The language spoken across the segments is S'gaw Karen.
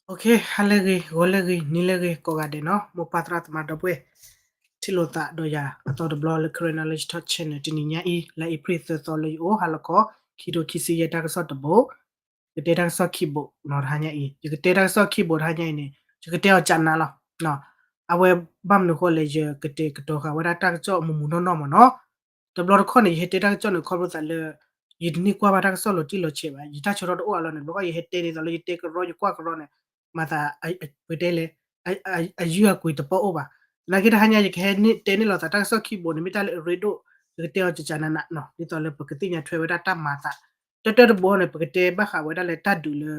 ဟါလၢအဂ့ၤ, ဂီၤလၢအဂ့ၤ, နံၤလၢအဂ့ၤ ကိးဂၤဒဲးနီၤ, မိၢ်ပၢ်သရၣ်သမါဒီပုၢ်ဝဲၢ် ထံၣ်လိာ်သးဒီးယၤအသီတဘျီလၢ Karen Knowledge Talk Channel တနံၤညါအံၤ လါအ့ဖြ့ၣ်သၢသီ လၢယအိၣ်ဟါလီၤခီ ခံထိခံဆံယဲၢ် တၢ်ကစီၣ်တဘိ, ကတဲတၢ်ကစီၣ်ခံဘိနီၤ တဟါညါအံၤ, ယကတဲတၢ်ကစီၣ်ခံဘိတဟါညါအံၤန့ၣ် ယကတဲအီၤကနးလီၤ. အဝဲဘၣ်မနုၤဃိလဲၣ် ယကတဲာ်ကတီၤဃာ်ဝဲဒၣ်တၢ်ကစီၣ်မုၢ်မုၢ်နီၢ်နီၢ်မ့ၢ်နီၤ, တဘျီတခီၣ်န့ၣ် ယဟဲတဲတၢ်ကစီၣ်န့ၣ် ခီဖျိသးလၢ ယတန့ၢ်ကွၢ်ဘၣ်တၢ်ကစီၣ်လီၤတံၢ်လီၤဆဲးဘၣ်, ယတၢ်ဆၢထီၣ်တအိၣ်အလီၢ်န့ၣ် ဘၣ်ခီယဟဲတဲဒ်သိးလၢယတဲကရီ ယကွၢ်ကရီန့ၣ် မၤသး ပတဲလဲၣ် အယုၢ်အကွံာ်တပီၢ်အိၣ်ဘၣ်. သနာ်က့တဟါညါ ယကဟဲတဲန့ၢ်လိာ်သးတၢ်ကစီၣ်ခံဘိန့ၣ် မ့ၢ်တၢ်လၢအရ့ဒိၣ် ယကတဲအီၤကနးနးနီၤ ဒ်သိးလၢပကသ့ၣ်ညါထွဲဝဲဒၣ်တၢ်မၤသး, တၢတၢတဘိန့ၣ် ပကတဲဘၣ်ဃးဝဲဒၣ်လၢတၢ်ဒုးလၢ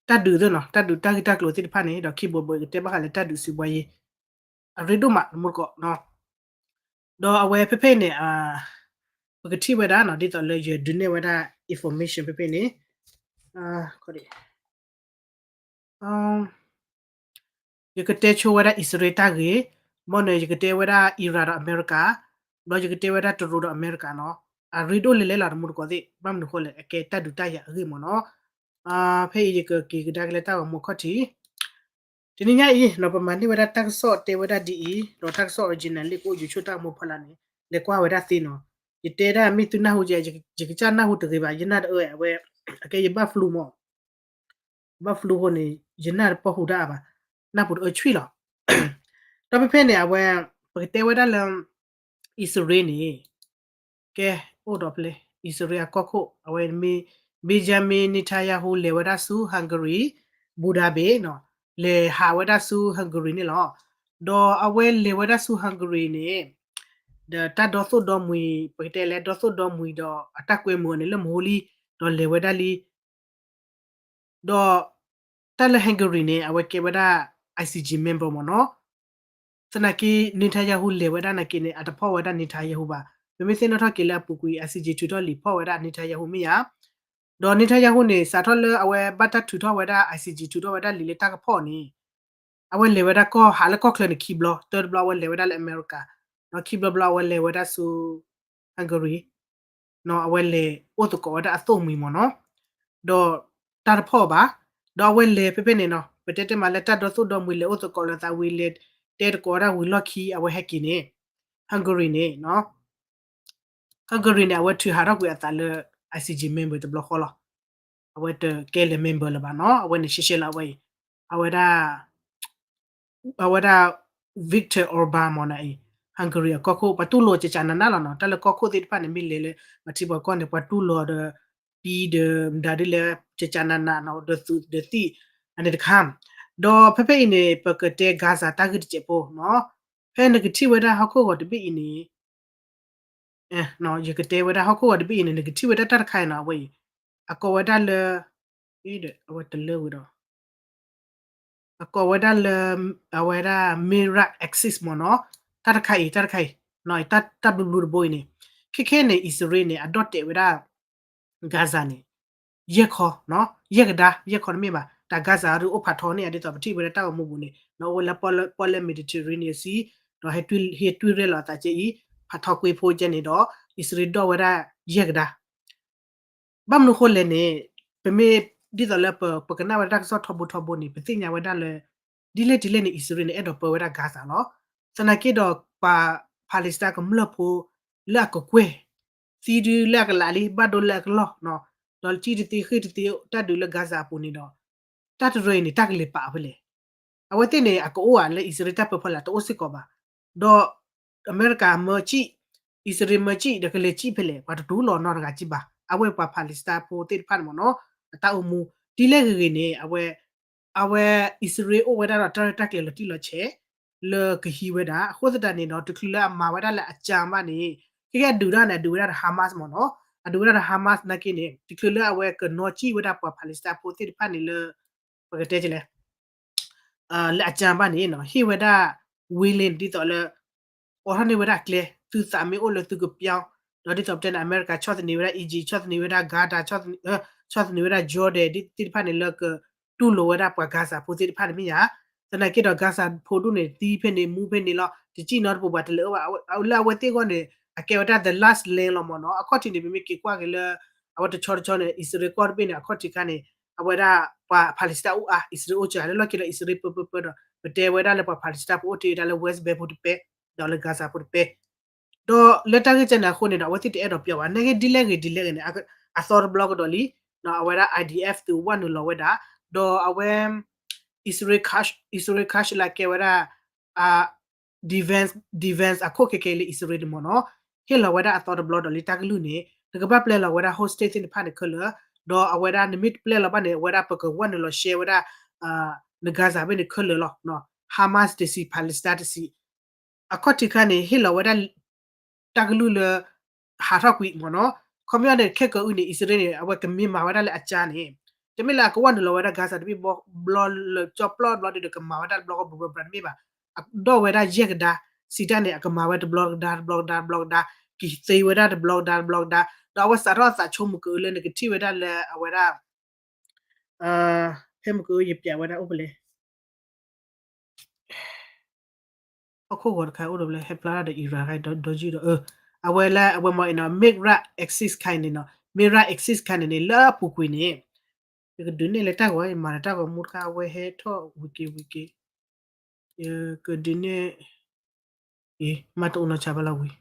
တၢ်ဒုးသ့ၣ်နီၤ တၢ်ဒုးတၢ်ဂ့ၢ်တၢ်ကျိၤသ့ၣ်တဖၣ်န့ၣ် ဒီးခံဘိဘိကတဲဘၣ်ဃးလၢတၢ်ဒုးစုပှၤယ့ၤ အရ့ဒိၣ်မးတမူတကိးနီၤ. ဒီးအဝဲဖဲဖဲအံၤန့ၣ် ပကထံၣ်ဝဲဒၣ်နီၤ ဒ်သိးလၢယဒုးနဲၣ်ဝဲဒၣ် information ဖဲဖဲအံၤန့ၣ် ယကတဲဆိဝဲဒၣ်အံၣ်စရ့လးတၢ်ဂ့ၢ်, ဘၣ်န့ၣ် ယကတဲဝဲဒၣ်အံရၣ်ဒီးအမဲရကၤ, ဒီးယကတဲဝဲဒၣ်တရူးဒီးအမဲရကၤနီၤ, အရ့ဒိၣ်လဲၤလဲၤလီၤတမူတကိးသ့ၣ် ဘၣ်မနုၤဃိလဲၣ် အကဲတၢ်ဒုးတၢ်ယၤအဂ့ၢ်မ့ၢ်နီၤ. ဖဲအံၤယကက့ၤကဒါက့ၤလၢတၢ်ဂီၤမူခီၣ်ထံး တနံၤညါအံၤနီၤ ပမၤန့ၢ်ဝဲဒၣ်တၢ်ကစီၣ်တဲဝဲဒၣ်ဒ်အံၤ ဒီးတၢ်ကစီၣ် original လံာ်ကအိၣ် YouTube တၢ်ဂီၤမူဖီလာ်န့ၣ် လဲၤကွၢ်ဝဲဒၣ်သ့နီၤ. ယတဲဒၣ်မ့ၢ်သုနၢ်ဟူယဲ ယကစၢ်နၢ်ဟူတဂ့ၤဘၣ် ယနၢ်တအၢ အဝဲ အကဲယဘၣ် flu မ့ၢ် ဘၣ် flu အဃိန့ၣ် ယနၢ်တပီၢ်ဟူတၢ်အါဘၣ်, နၢ်ပူၤတအၢဆွံၣ်လီၤ. ဒီးဖဲဖဲန့ၣ် အဝဲ ပကတဲဝဲဒၣ်လၢ အံၣ်စရ့လးန့ၣ် ကဲ အိၣ်ဒီးဖဲလဲၣ် အံၣ်စရ့လးအကီၢ်ခိၣ် အဝဲမ့ၢ် Benjamin Netanyahu လဲၤဝဲဒၣ်ဆူ Hungary Budapest နီၤ, လဲၤဟးဝဲဒၣ်ဆူ Hungary န့ၣ်လီၤ. ဒီးအဝဲလဲၤဝဲဒၣ်ဆူ Hungary န့ၣ် ဒီးတၢ်ဒီသိၣ်ဒီမှံၤ ပကတဲလဲၣ် ဒီသိၣ်ဒီမှံၤဒီးအတၢ်ကွဲမုာ်န့ၣ် လၢမဟိလံ ဒီးလဲၤဝဲဒၣ်လံ ဒီး တၢ်လၢ Hungary န့ၣ် အဝဲကဲဝဲဒၣ် ICJ member မ့ၢ်နီၤ. သနာ်က့ Netanyahu လဲၤဝဲဒၣ်နာ်က့န့ၣ် အတဖီၣ်ဝဲဒၣ် Netanyahu ဘၣ်. ပမ့ၢ်သ့ၣ်နီၣ်ထီၣ်က့ၤလၢအပူၤကွံာ် ICJ ထုးထီၣ်လံာ်ဖီၣ်ဝဲဒၣ် Netanyahu မ့ၢ်ဧါ. ဒီး Netanyahu န့ၣ် စးထီၣ်လၢအဝဲဘၣ်တၢ်ထုးထီၣ်ဝဲဒၣ် ICJ ထုးထီၣ်ဝဲဒၣ်လံာ်လၢတၢ်ကဖီၣ်န့ၣ် အဝဲလဲၤဝဲဒၣ်ကီၢ် ဟးလၢကီၢ်ချၢန့ၣ်ခံဘျီ, တၢတဘျီအဝဲလဲၤဝဲဒၣ်လၢအမဲရကၤ, ဒီးခံဘျီဘျီအဝဲလဲၤဝဲဒၣ်ဆူ Hungary နီၤ, အဝဲလဲၤအိၣ်သကိးဝဲဒၣ်အသိၣ်မှံၤမ့ၢ်နီၤ, ဒီးတၢ်တဖီၣ်ဘၣ်, ဒီးအဝဲလဲၤဖဲဖဲန့ၣ်နီၤ, ပတဲတဲမးလၢတၢ်ဒီသိၣ်ဒီမှံၤလဲၤအိၣ်သကိးလိာ်သးဝံၤ လဲၤတဲသကိးဝဲဒၣ်ဝံၤလီၢ်ခံ အဝဲဟဲက့ၤန့ၣ် Hungary န့ၣ် Hungary န့ၣ် အဝဲထုးဟးထီၣ်ကွံာ်အသးလၢ ICJ member တဘျီဃီလီၤ. အဝဲတကဲလၢ member လၢၤဘၣ်နီၤ, အဝဲန့ၣ်ရှဲရှဲလီၤအဝဲအံၤ, အဝဲဒၣ် အဝဲဒၣ် Viktor Orban မ့ၢ်နီၤအံၤ, Hungary အကီၢ်ခိၣ် ပှၤတူၢ်လိာ်ကကနးနးလီၤနီၤ, တၢ်လၢကီၢ်ခိၣ်သ့ၣ်တဖၣ်န့ၣ် မ့ၢ်လဲၤလၢ ပှၤထံပှၤကီၢ်န့ၣ် ပှၤတူၢ်လိာ်ဒီး ပံဒီးမတၤဒ်လဲၣ် ကကနးနးနီၤ, ဒီးသူးဒီးသံၣ် အန့ၣ်တခါ, ဒီးဖဲဖဲအံၤန့ၣ် ပကတဲ Gaza တၢ်ဂ့ၢ်တစဲးဖိနီၤ, ဖဲနကထံၣ်ဝဲဒၣ်ဟီၣ်ခိၣ်ဂီၤတဘ့ၣ်အံၤန့ၣ် ယကတဲဝဲဒၣ်ဟီၣ်ခိၣ်ဂီၤတဘ့ၣ်အံၤန့ၣ် နကထံၣ်ဝဲဒၣ်တၢ်တခါအံၤနီၤ, အဝဲအံၤ အကိးဝဲဒၣ်လၢ အဝဲတလၢဝံၤဒီး အကိးဝဲဒၣ်လၢ အဝဲဒၣ် Mirage Axis မ့ၢ်နီၤ, တၢ်တခါအံၤ တၢ်တခါအံၤ တၢ်ဘျုးဘျုးတဘိအံၤန့ၣ်, ခဲခဲန့ၣ် အံၣ်စရ့လးန့ၣ် အဒီၣ်တဲာ်ဝဲဒၣ် Gaza န့ၣ် ယဲၢ်ခီ, ယဲၢ်ကဒါ ယဲၢ်ခီတမ့ၢ်ဘၣ်, တၢ် Gaza ဒုးအိၣ်ဖးထီန့ၢ်ဧါ ဒ်သိးပထံၣ်ဝဲဒၣ်တၢ်ဂီၤမူပူၤန့ၣ် ဒီးအိၣ်လၢပီၣ်လဲၣ် Mediterranean Sea ဒီးဟဲတွံၢ်ရဲၣ်လီၤအသးကဲအံၤ ဖးထီကွ့ဖိကဲန့ၣ်ဒီး အံၣ်စရ့လးဒီၣ်ဝဲဒၣ်ယဲၢ်ကဒါ ဘၣ်မနုၤဃိလဲၣ်န့ၣ် ပမ့ၢ်ဒ်သိးလၢပကနၣ်ဝဲဒၣ်တၢ်ကစီၣ်ထီဘိထီဘိန့ၣ် ပသ့ၣ်ညါဝဲဒၣ်လၢ ဒ်လဲၣ်ဒ်လဲၣ်န့ၣ် အံၣ်စရ့လးန့ၣ် အဲၣ်ဒိးပၢဝဲဒၣ် Gaza လီၤ. သနာ်က့ဒီးပှၤ Palestine ကမျၢၢ်ဖိလၢအကကွဲၢ် သံဒုလၢအကလးလံ ဘၣ်ဒိလၢအကလီၢ်, ဒီးကံၣ်တသ့ဃ့ၢ်တသ့ တၢ်ဒုးလၢ Gaza အပူၤန့ၣ်ဒီး တၢ်တရၢအံၤန့ၣ် တၢ်ကလဲၤပာ်ဖဲလဲၣ်. အဝဲသ့ၣ်န့ၣ် အကအိၣ်ဧါလၢအံၣ်စရ့လးတၢ်ပၢဖီလာ်တအိၣ်စ့ၢ်ကီးဘၣ်. ဒီးအမဲရကၤမၢကံၣ်, အံၣ်စရ့လးမၢကံၣ် ဒီးကလဲၤကံၣ်ဖဲလဲၣ် ပှၤတတူၢ်လိာ်နီတဂၤကံၣ်ဘၣ်. အဝဲပှၤ Palestine ဖိသ့ၣ်တဖၣ်န့ၣ်မ့ၢ်နီၤ အတၢ်အိၣ်မူ ဒ်လဲၣ်ဂ့ၤဂ့ၤန့ၣ် အဝဲ အဝဲအံၣ်စရ့လးအိၣ်ဝဲဒၣ်ဒီးတၢ်ရဲၣ်တၢ်ကျဲၤလီၤတံၢ်လီၤဆဲး လၢကဟံးဝဲဒၣ် အဃိသတးန့ၣ်ဒီး တချုးလၢအမၤဝဲဒၣ်လၢအကၢဘၣ်န့ၣ် ခဲကဲအဒုးဒၣ်န့ၣ် အဒုးဝဲဒၣ်ဒီး Hamas မ့ၢ်နီၤ အဒုးဝဲဒၣ်ဒီး Hamas နာ်က့န့ၣ် တချုးလၢအဝဲကနီၣ်ကံၣ်ဝဲဒၣ်ပှၤ Palestine ဖိသ့ၣ်တဖၣ်န့ၣ်လၢ ပကတဲလဲၣ် လၢအကၢဘၣ်န့ၣ် ဟ့ၣ်ဝဲဒၣ် willing ဒ်သိးလၢ အိးထီၣ်န့ၢ်ဝဲဒၣ်အကျဲ သုသးမ့ၢ်အိၣ်လၢသုကပျီ ဒီးဒ်သိးပတဲန့ၣ် အမဲရကၤ ဆီၣ်သနံးဝဲဒၣ် Egypt ဆီၣ်သနံးဝဲဒၣ် Qatar ဆီၣ်သနံးဝဲဒၣ် Jordan သ့ၣ်တဖၣ်န့ၣ်လၢကတူၢ်လိာ်ဝဲဒၣ်ပှၤ Gaza ဖိသ့ၣ်တဖၣ်န့ၣ်မ့ၢ်ဧါ. သနာ်က့ဒီး Gaza ဖိဒူၣ်န့ၣ် သံဖဲန့ၣ် မူဖဲန့ၣ်လီၤ. တကံၣ်နီတပူၤဘၣ်တလၢာ်ဘၣ်. လၢအဝဲသ့ၣ်အဂီၢ်န့ၣ် အကဲဝဲဒၣ် the last land လီၤမ့ၢ်နီၤ. အခီၣ်ထံးန့ၣ် ပမ့ၢ်က့ၤကွၢ်က့ၤလၢ အဝဲတဆီတဆီန့ၣ် အံၣ်စရ့လးကီၢ်တဘ့ၣ်န့ၣ် အခီၣ်ထံးခါန့ၣ် အဝဲဒၣ်ပှၤ Palestine အိၣ်အါ အံၣ်စရ့လးအိၣ်စှၤ လၢလီၢ်ခံဒီး အံၣ်စရ့လးပၢပၢပၢဒီး ပတဲဝဲဒၣ်လၢပှၤ Palestine ဖိအိၣ်တ့ၢ်ဝဲဒၣ်လၢ West Bank ဖိတပဲ ဒီးလၢ Gaza ဖိတပဲ ဒီးလၢတၢ်ဂ့ၢ်ကဲန့ၣ်အဃိန့ၣ်ဒီး အဝဲသ့ၣ်တအဲၣ်ဒိးပျီဘၣ် နာ်က့ဒ်လဲၣ်ဂ့ၤဒ်လဲၣ်ဂ့ၤန့ၣ် အသီတဘျီကဒီးလံ အဝဲဒၣ် I D F သုးဝဲနုာ်လီၤဝဲဒၣ် ဒီးအဝဲ အံၣ်စရ့လး အံၣ်စရ့လးကၠဲးဝဲဒၣ် defense defense အခိၣ်ခဲခဲလၢအံၣ်စရ့လးန့ၣ်မ့ၢ်နီၤ ဟ့ၣ်လီၤဝဲဒၣ်အသီတဘျီဒီးလံတၢ်ကလုၢ်န့ၣ် နကဘၣ်ပျဲလီၤဝဲဒၣ် hostage သ့ၣ်တဖၣ်န့ၣ်ခဲလၢာ် ဒီးအဝဲဒၣ်နမ့ၢ်တပျဲလီၤဘၣ်န့ၣ် အဝဲဒၣ်ပကဝဲနုာ်လီၤရှဲဝဲဒၣ် န Gaza ဘ့ၣ်န့ၣ်ခဲလၢာ်လီၤ Hamas တဆံ Palestine တဆံ အခီၣ်ထံးခါန့ၣ် ဟ့ၣ်လီၤဝဲဒၣ် တၢ်ကလုၢ်လၢ ဟးထီၣ်ကွံာ်မ့ၢ်နီၤ ခီပညီန့ၣ် ခဲကၢအုန့ၣ် အံၣ်စရ့လးန့ၣ် အဝဲကမ့ၢ်မၤဝဲဒၣ်လၢအကၢန့ၣ် တမ့ၢ်လၢအကဝဲနုာ်လီၤဝဲဒၣ် Gaza တဘ့ၣ်ဘျီလၢကၠီပျီဘျီဒုဒီး ကမၤဝဲဒၣ်တဘျီကဘၣ်ဘၣ်ဘၣ် တမ့ၢ်ဘၣ် အဒိၣ်ဝဲဒၣ်ယဲၢ်ကဒါ စံးတၢ်န့ၣ် အကမၤဝဲတဘျီကဒါ တဘျီကဒါ တဘျီကဒါ ကသ့ဝဲဒၣ်တဘျီကဒါ တဘျီကဒါ ဒီးအဝဲစးထီၣ်အသးဆိကမိၣ်ကၢအုလၢနကထံၣ်ဝဲဒၣ်လၢအဝဲဒၣ် ဖဲမုၢ်ကၢအုယပျးဝဲဒၣ်အိၣ်ဖဲလဲၣ် ဟီၣ်ခိၣ်ဂီၤတခါအိၣ်ဒီးလၢဟဲဖျါထီၣ်ဒီး Iran ဒီး ဒီးယုၢ်ဒီး အဝဲလၢ အဝဲမ့ၢ်အံၤနီၤ Mihrab Axis ခါအံၤန့ၣ်နီၤ Mihrab Axis ခါန့ၣ်န့ၣ် လၢအပူၤကွံာ်န့ၣ် ယကဒုးနဲၣ်လၢတၢ်ဂီၤ ယမၤဒီးတၢ်ဂီၤမူတခါ အဝဲဟဲထီၣ်ဝံၤက့ၤဝံၤက့ၤ ယကဒုးနဲၣ် အ့ မၤတအိၣ်နီၢ်ဆါဘၣ်လီၤဝံၤ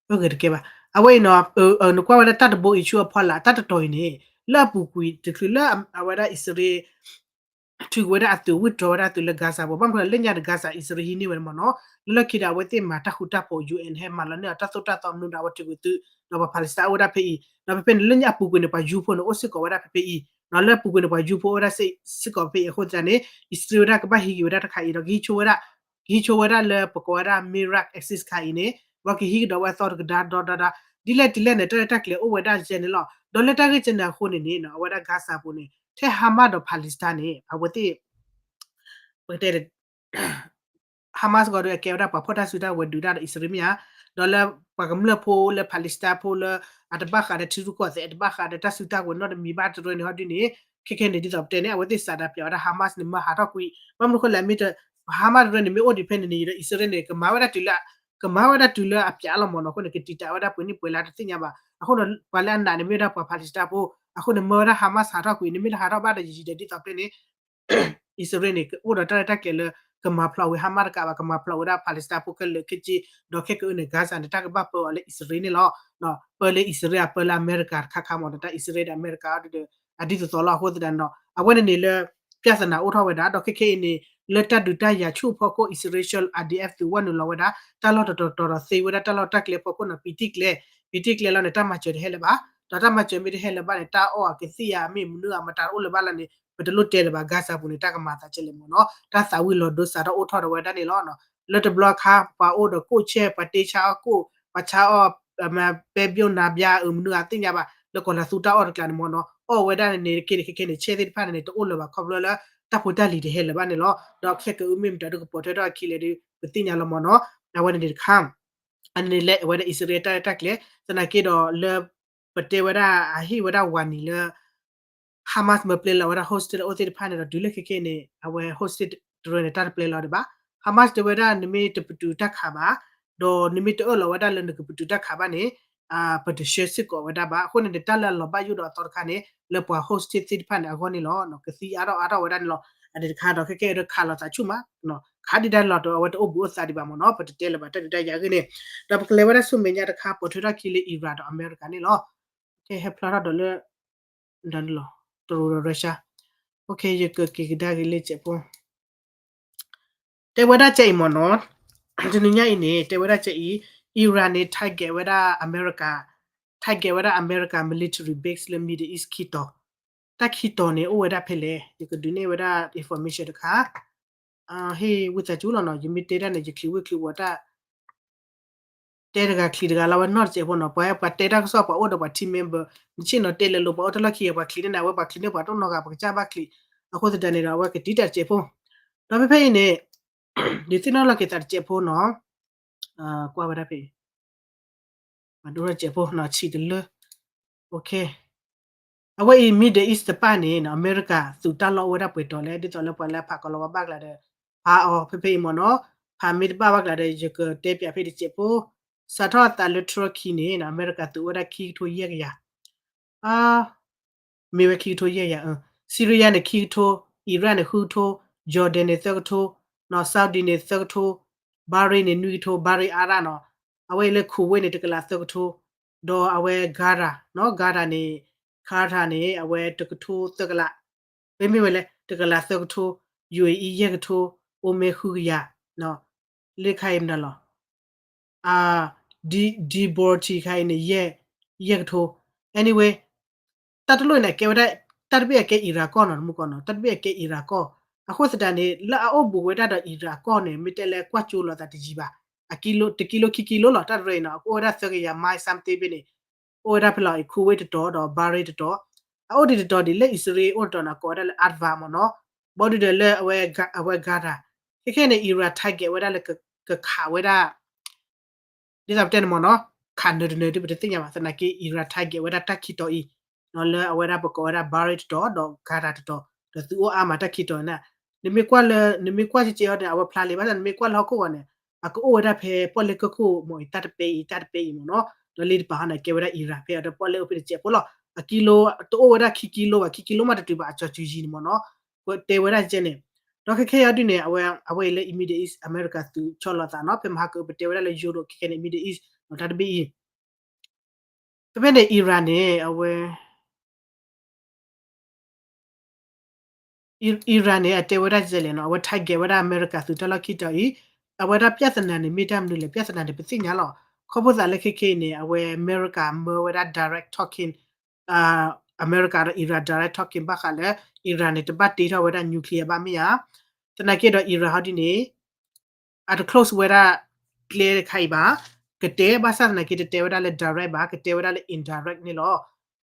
အဂ့ၤတကဲဘၣ် အဝဲအံၤနီၤ နကွၢ်ဝဲဒၣ်တၢ်တဘိအံၤဆူအဖီလာ် တၢ်တတီၤအံၤန့ၣ် လၢအပူၤကွံာ်တချုးလၢအဝဲဒၣ်အံၣ်စရ့လး ထုးကွံာ်ဝဲဒၣ်အသုး withdraw ဝဲဒၣ်အသုးလၢ Gaza ပူၤ ဘၣ်မနုၤလၢညါဒီး Gaza အံၣ်စရ့လးဟံးန့ၢ်ဝဲန့ၣ်မ့ၢ်နီၤ လၢလီၢ်ခံဒီးအဝဲသ့ၣ်မၤတၢ်ဃူတၢ်ဖိး U N ဟဲမၤလီၤန့ၢ်အီၤတၢ်သိၣ်တၢ်သီမနုၤဒီး အဝဲထုးကွံာ်သုး ဒီးပှၤ Palestine အိၣ်ဝဲဒၣ်ဖဲအံၤ ဒီးဖဲဖဲန့ၣ် လၢညါအပူၤကွံာ်န့ၣ် ပှၤယူဖိန့ၣ် အိၣ်စ့ၢ်ကီးဝဲဒၣ်ဖဲဖဲအံၤ ဒီးလၢအပူၤကွံာ်န့ၣ် ပှၤယူဖိအိၣ်ဝဲဒၣ်စ့ၢ်ကီးဖဲအံၤအဃိသတးန့ၣ် အံၣ်စရ့လးဝဲဒၣ်ကဘၣ်ဟံးက့ၤဝဲဒၣ်တခါအံၤဒီး ကဟံးဆိဝဲဒၣ် ကဟံးဆိဝဲဒၣ်လၢပကိးဝဲဒၣ် Mihrab Axis ခါအံၤန့ၣ် ဘၣ်ကဟံးကဒီးဝဲအသီတကဒါဒီဒါဒါ ဒ်လဲၣ်ဒ်လဲၣ်န့ၣ် တၢ်ရဲၣ်တၢ်ကျဲၤအိၣ်ဝဲဒၣ်ယဲၢ်န့ၣ်လီၤ ဒီးလၢတၢ်ဂ့ၢ်ကဲန့ၣ်အဃိန့ၣ်န့ၣ် အဝဲဒၣ် Gaza ပူၤန့ၣ် ထဲ Hamas ဒီး Palestine န့ၣ် အဝဲသ့ၣ် ပကတဲ Hamas ဂီၢ်ဒီးအကဲဝဲဒၣ်ပှၤဖီၣ်တၢ်စုတၢ်ဝဲၤဒုးတၢ်ဒီးအံၣ်စရ့လးမ့ၢ်ဧါ, ဒီးလၢပှၤကမျၢၢ်ဖိလၢ Palestine ဖိလၢ အတဘၣ်ဃးဒီးထံရူၢ်ကီၢ်သဲး အတဘၣ်ဃးဒီးတၢ်စုတၢ်ဝဲၤနီတမံၤဘၣ်တရၢန့ၣ်ဟီဒ်န့ၣ် ခဲခဲန့ၣ်ဒ်သိးပတဲန့ၣ် အဝဲသ့ၣ်စးဒၣ်ပျးဝဲဒၣ် Hamas န့ၣ်မၢဟးထီၣ်ကွံာ် ဘၣ်မနုၤဃိလဲၣ်မ့ၢ် Hamas တရၢန့ၣ် မ့ၢ်အိၣ်ဒံးဖဲန့ၣ်န့ၣ်ဒီး အံၣ်စရ့လးန့ၣ် ကမၤဝဲဒၣ်တုၤလၢ ကမၤဝဲဒၣ်တုၤလၢအပျးလီၤမ့ၢ်နီၤ, အဃိန့ၣ် ကတံာ်တာ်ဝဲဒၣ်ပှဲၤနံၣ်ပှဲၤလါတသ့ၣ်ညါဘၣ်, အဃိန့ၣ် ပှၤလၢအနာ်န့ၣ်မ့ၢ်ဝဲဒၣ်ပှၤ Palestine ဖိ, အဃိန့ၣ် မၢဝဲဒၣ် Hamas ဟးထီၣ်ကွံာ် နမ့ၢ်တဟးထီၣ်ဘၣ်ဒီးယံာ်ယံာ်ဒီးဒ်သိးပတဲန့ၣ် အံၣ်စရ့လးန့ၣ် အိၣ်ဒီးတၢ်ရဲၣ်တၢ်ကျဲၤလၢ ကမၤဖျိးဝဲ Hamas တကးဘၣ် ကမၤဖျိးဝဲဒၣ် Palestine ဖိခဲလၢာ်ခဲဆ့, ဒီးခဲကနံၣ်အံၤန့ၣ် Gaza န့ၣ် တၢ်ကဘၣ်ပၢအီၤလၢအံၣ်စရ့လးန့ၣ်လီၤ. ပၢလၢအံၣ်စရ့လး ပၢလၢအမဲရကၤတခါခါမ့ၢ်နီၤ, တၢ်အံၣ်စရ့လးဒီးအမဲရကၤအံၤဒီး အဒ်သိးသိးလီၤ. အဃိသတးန့ၣ်ဒီး အဝဲန့ၣ်န့ၣ်လၢ ပြဿနာအိၣ်ထီၣ်ဝဲဒၣ် ဒီးခဲခဲအံၤန့ၣ် လၢတၢ်ဒုးတၢ်ယၤဆူၣ်ဖီခိၣ် အံၣ်စရ့လး I D F သုးဝဲနုာ်လီၤဝဲဒၣ် တၢ်လီၢ်တတီၤတီၤဒီးသ့ဝဲဒၣ်တၢ်လီၢ်တၢ်ကျဲဖီခိၣ်န့ၣ် ပံၤတံၢ်ကျဲ, ပံၤတံၢ်ကျဲလီၤန့ၣ် တၢ်မၤစၢၤတဟဲလၢၤဘၣ်, ဒီးတၢ်မၤစၢၤမ့ၢ်တဟဲလၢၤဘၣ်န့ၣ် တၢ်အီၣ်အကသံၣ်အမ့ၢ်မနုၤအမတၤ တအိၣ်လၢၤဘၣ်လၢန့ၣ် ပတလိၣ်တဲလၢၤဘၣ်. Gaza ပူၤန့ၣ် တၢ်ကမၤသးကဲလဲၣ်မ့ၢ်နီၤ, တၢ်သးဝံၤလီၤဒိစးထီၣ်အိၣ်ထီၣ်ဒီးဝဲဒၣ်န့ၣ်လီၤ. လၢတဘျီခါ ပှၤအိၣ်ဒီးကိၣ်ဆဲၣ် ပှၤတ့ဆါအီၣ်ကိၣ် ပှၤဆါအီၣ် ပဲဘျိနါဘျါအမနုၤအသ့ၣ်ညါဘၣ် လၢကီၢ်လၤသူတၢ်အီၣ်တကျါန့ၣ်မ့ၢ်နီၤ, အီၣ်ဝဲဒၣ်န့ၣ်န့ၣ် တက့ၢ်န့ၣ် ခဲခဲန့ၣ် ဆဲၣ်သ့ၣ်တဖၣ်န့ၣ်န့ၣ် တအိၣ်လၢၤဘၣ် ခီဖျိလၢ တၢ်ဖိတၢ်လံၤတဟဲလၢၤဘၣ်န့ၣ်လီၤ. ဒီးခဲကအုမ့ၢ်မတၤဒုကပိာ်ထွဲထီၣ်အခံလဲၣ်ဒီး ပသ့ၣ်ညါလီၤမ့ၢ်နီၤ, အဝဲန့ၣ်န့ၣ်တခါ အန့ၣ်လဲၣ် အဝဲဒၣ်အံၣ်စရ့လးတၢ်ရဲၣ်တၢ်ကျဲၤ သနာ်က့ဒီးလၢ ပတဲဝဲဒၣ်အဟ့ၣ်ဝဲဒၣ်ဝၤနံၤလၢ Hamas မၢပျဲလီၤဝဲဒၣ် hostage အိၣ်သ့ၣ်တဖၣ်န့ၣ်ဒီး တုၤလၢခဲခဲန့ၣ် အဝဲ hostage တရၢန့ၣ် တၢ်တပျဲလီၤဒံးဘၣ်. Hamas တဲဝဲဒၣ် နမ့ၢ်တပတုာ်တၢ်ခးဘၣ်, ဒီးနမ့ၢ်တအၢၣ်လီၤဝဲဒၣ်လၢနကပတုာ်တၢ်ခးဘၣ်န့ၣ် ပတဆှၢစ့ၢ်ကီးဝဲဒၣ်ဘၣ်. အဃိန့ၣ်န့ၣ် တၢ်လၢအလီၤဘၣ်ယိၣ်ဒီးအသီတခါန့ၣ် လၢပှၤ hostage သ့ၣ်တဖၣ်န့ၣ်အဂီၢ်န့ၣ်လီၤ. ကသံအါထီၣ်အါထီၣ်ဝဲဒၣ်န့ၣ်လီၤ. အန့ၣ်တခါဒီး ခဲခဲအံၤဒီးခးလိာ်သးဆူၣ်မး, ခးဒံးဒၣ်လီၤဒီး အဝဲတအိၣ်ဘှံးအိၣ်သါဒံးဘၣ်မ့ၢ်နီၤ, ပတတဲလၢၤဘၣ်တၢ်ဒုးတၢ်ယၤအဂ့ၢ်န့ၣ်, ဒီးပကလဲၤဝဲဒၣ်ဆူမဲာ်ညါတခါ ပိာ်ထွဲထီၣ်ခံလၢ Iran ဒီးအမဲရကၤန့ၣ်လီၤ. ကဟဲဖျါထီၣ်ဒီးလၢ ဒီးလီၤ တရူးဒီး Russia, ယကက့ၤကဒါက့ၤလၢကဲးဖိ တဲဝဲဒၣ်ကဲအံၤမ့ၢ်နီၤ, တနံၤညါအံၤန့ၣ် တဲဝဲဒၣ်ကဲအံၤ Iran န့ၣ် target ဝဲဒၣ် America, target ဝဲဒၣ် America military base လၢ Middle East ခံတီၤ, တၢ်ခံတီၤန့ၣ် အိၣ်ဝဲဒၣ်ဖဲလဲၣ်, ယကဒုးနဲၣ်ဝဲဒၣ် information တခါ, ဟ့ၣ်ဝံသးစူၤလီၤနီၤ, ယမ့ၢ်တဲဒၣ်န့ၣ် ယချံးဝ့ၢ်ချံးဝီၤတၢ် တဲတဂၤချံးတဂၤလီၤဝဲနီတစဲးဖိနီၤ, ပှၤ ပှၤတဲတၢ်ကစီၣ်ပှၤအိၣ်ဒီးပှၤ team member, နဆ့ၣ်နီၤတဲလဲၤလိာ်ပှၤအိၣ်တၢ်လီၢ်ခံဂၤ ပှၤချံးန့ၢ်နၤဝဲ ပှၤချံးန့ၢ်ပှၤတအိၣ်နီတဂၤ ပကစၢ်ဘၣ်ချံး, အဃိသတးန့ၣ်ဒီး အဝဲကတံာ်တာ်တစဲးဖိ, ဒီးဖဲဖဲအံၤန့ၣ် ဒုးသ့ၣ်နီၣ်လီၤက့ၤသးတစဲးဖိနီၤ, ကွၢ်ဝဲဒၣ်ဖဲ ပှၤဒိၣ်ထီၣ်တစဲးဖိနီၤ ဆံးတလၢ အဝဲအံၤ Middle East တပၣ်န့ၣ် အမဲရကၤသုးတၢ်လီၢ်အိၣ်ဝဲဒၣ်ပှဲၤတီၤလဲၣ်, ဒ်သိးလၢပှၤလၢအဖးကီၤလီၤဝဲဘၣ်ကျါဒီး ဖးအီၤဖဲဖဲအံၤမ့ၢ်နီၤ, ဖးမ့ၢ်တဘၣ်ဘၣ်ကျါဒီး ယကတဲပၠးဖဲတစဲးဖိ, စးထီၣ်အသးလၢ Turkey န့ၣ် အမဲရကၤသုးအိၣ်ဝဲဒၣ်ခံကထိယဲၢ်ကယၤ, မ့ၢ်ဝဲခံကထိယဲၢ်ကယၤ, Syria န့ၣ်ခံကထိ, Iraq န့ၣ်ဃုကထိ, Jordan န့ၣ်သၢကထိ, နီၢ် Saudi န့ၣ်သၢကထိ, Bahrain န့ၣ်နွံကထိ, Bahrain အါရၣ်နီၢ်, အဝဲအံၤလၢ Kuwait န့ၣ် တကလးသၢကထိ, ဒီးအဝဲ Qatar နီၢ် Qatar န့ၣ်, Qatar န့ၣ် အဝဲတကထိသၢကလး, မ့မ့ၢ်ဝဲလဲၣ် တကလးသၢကထိ, UAE ယဲၢ်ကထိ, Oman ဃုကယၤ, Djibouti ခါအံၤန့ၣ် ယဲၢ်ကထိ, anyway တၢ်တလိၣ်န့ၣ် ကဲဝဲဒၣ်, တၢ်တဘ့ၣ်အကဲ Iraq ကီၢ်နီၢ် တမူကီၢ်နီၢ်, တၢ်တဘ့ၣ်အကဲ Iraq ကီၢ်, အဃိသတးန့ၣ် လၢအအိၣ်ဘူးဝဲဒၣ်ဒီး Iraq ကီၢ်န့ၣ် မ့ၢ်တဲလၢကွၢ်ကၠိလိာ်သးတယံၤဘၣ်, အကံလိ တကံလိခံကံလိလီၤ, တၢ်တရၢအံၤနီၢ် အကအိၣ်ဝဲဒၣ်သၢကယၤ mile something ဘ့ၣ်န့ၣ်, အိၣ်ဝဲဒၣ်ဖဲလီၤ Kuwait တတီၤ ဒီး Bahrain တတီၤ, အအိၣ်ဒံးတတီၤဒံးလၢ အံၣ်စရ့လးအိၣ်တတီၤန့ၣ် ကိးဝဲဒၣ်လၢ Adva မ့ၢ်နီၢ်, ဘီဒုဒီးလၢအဝဲ Qatar, ခဲခဲန့ၣ် Iraq target ဝဲဒၣ်လၢ ကခးဝဲဒၣ် ဒ်သိးပတဲန့ၣ်မ့ၢ်နီၢ်, ခးနၢၤတနၢၤဒ်ပတသ့ၣ်ညါဘၣ်, သနာ်က့ Iraq target ဝဲဒၣ်တၢ်ခံတီၤအံၤ, လၢအဝဲဒၣ်ပကိးဝဲဒၣ် Bahrain တတီၤ ဒီး Qatar တတီၤ, ဒီးသုအိၣ်အါမးတၢ်ခံတီၤန့ၣ်, နမ့ၢ်ကွၢ်လၢ, နမ့ၢ်ကွၢ်ကဲကဲအီၤန့ၣ် အဝဲဖျါလံ, ဘၣ်ဆၣ်နမ့ၢ်ကွၢ်လၢဟီၣ်ခိၣ်ဂီၤန့ၣ်, အကအိၣ်ဝဲဒၣ်ဖဲပီၣ်လဲၣ်ကၢၢ်ခိၣ်မ့ၢ်အံၤ တၢ်တပဲအံၤ တၢ်တပဲအံၤမ့ၢ်နီၢ်, ဒီးလ့တပၤဟီန့ၣ် ကဲဝဲဒၣ် Iraq ဖဲအံၤဒီးပီၣ်လဲၣ်အိၣ်ဖဲတစဲးဖိလီၤ, အကံလိ တအိၣ်ဝဲဒၣ်ခံကံလိဘၣ်, ခံကံလိမးတတုၤဘၣ် အကၠီၤစုၤယံၤန့ၣ်မ့ၢ်နီၢ်, တဲဝဲဒၣ်ကဲန့ၣ်, ဒီးခဲခဲအံၤဒ်န့ၣ် အဝဲ, အဝဲအံၤလၢ Middle East အမဲရကၤသုးဆီၣ်လီၤသးနီၢ်, ဖဲမဟါကပတဲဝဲဒၣ်လၢ Europe ခဲခဲန့ၣ် Middle East နီၢ် တၢ်တဘ့ၣ်အံၤ, ဖဲဖဲန့ၣ် Iran န့ၣ် အဝဲ Iran န့ၣ် အတဲဝဲဒၣ်ကဲလဲၣ်နီၢ်, အဝဲ target ဝဲဒၣ်အမဲရကၤသုးတၢ်လီၢ်ခံတီၤအံၤ, အဝဲဒၣ် ပြဿနာ န့ၣ် မ့ၢ်တၢ်မနုၤလဲၣ်, ပြဿနာ န့ၣ် ပသ့ၣ်ညါလီၤ, ခီဖျိသးလၢခဲခဲအံၤန့ၣ် အဝဲအမဲရကၤမၢဝဲဒၣ် direct talking, အမဲရကၤဒီး Iran direct talking ဘၣ်ဃးလၢ Iran န့ၣ် တဘၣ်တ့ထီၣ်ဝဲဒၣ် nuclear ဘၣ်မ့ၢ်ဧါ, သနာ်က့ဒီး Iran ဟီဒ်န့ၣ် အတ close ဝဲဒၣ်ကျဲတခါအံၤဘၣ်, ကတဲဘၣ်ဆၣ်သနာ်က့ တတဲဝဲဒၣ်လၢ direct ဘၣ်, ကတဲဝဲဒၣ်လၢ indirect န့ၣ်လီၤ.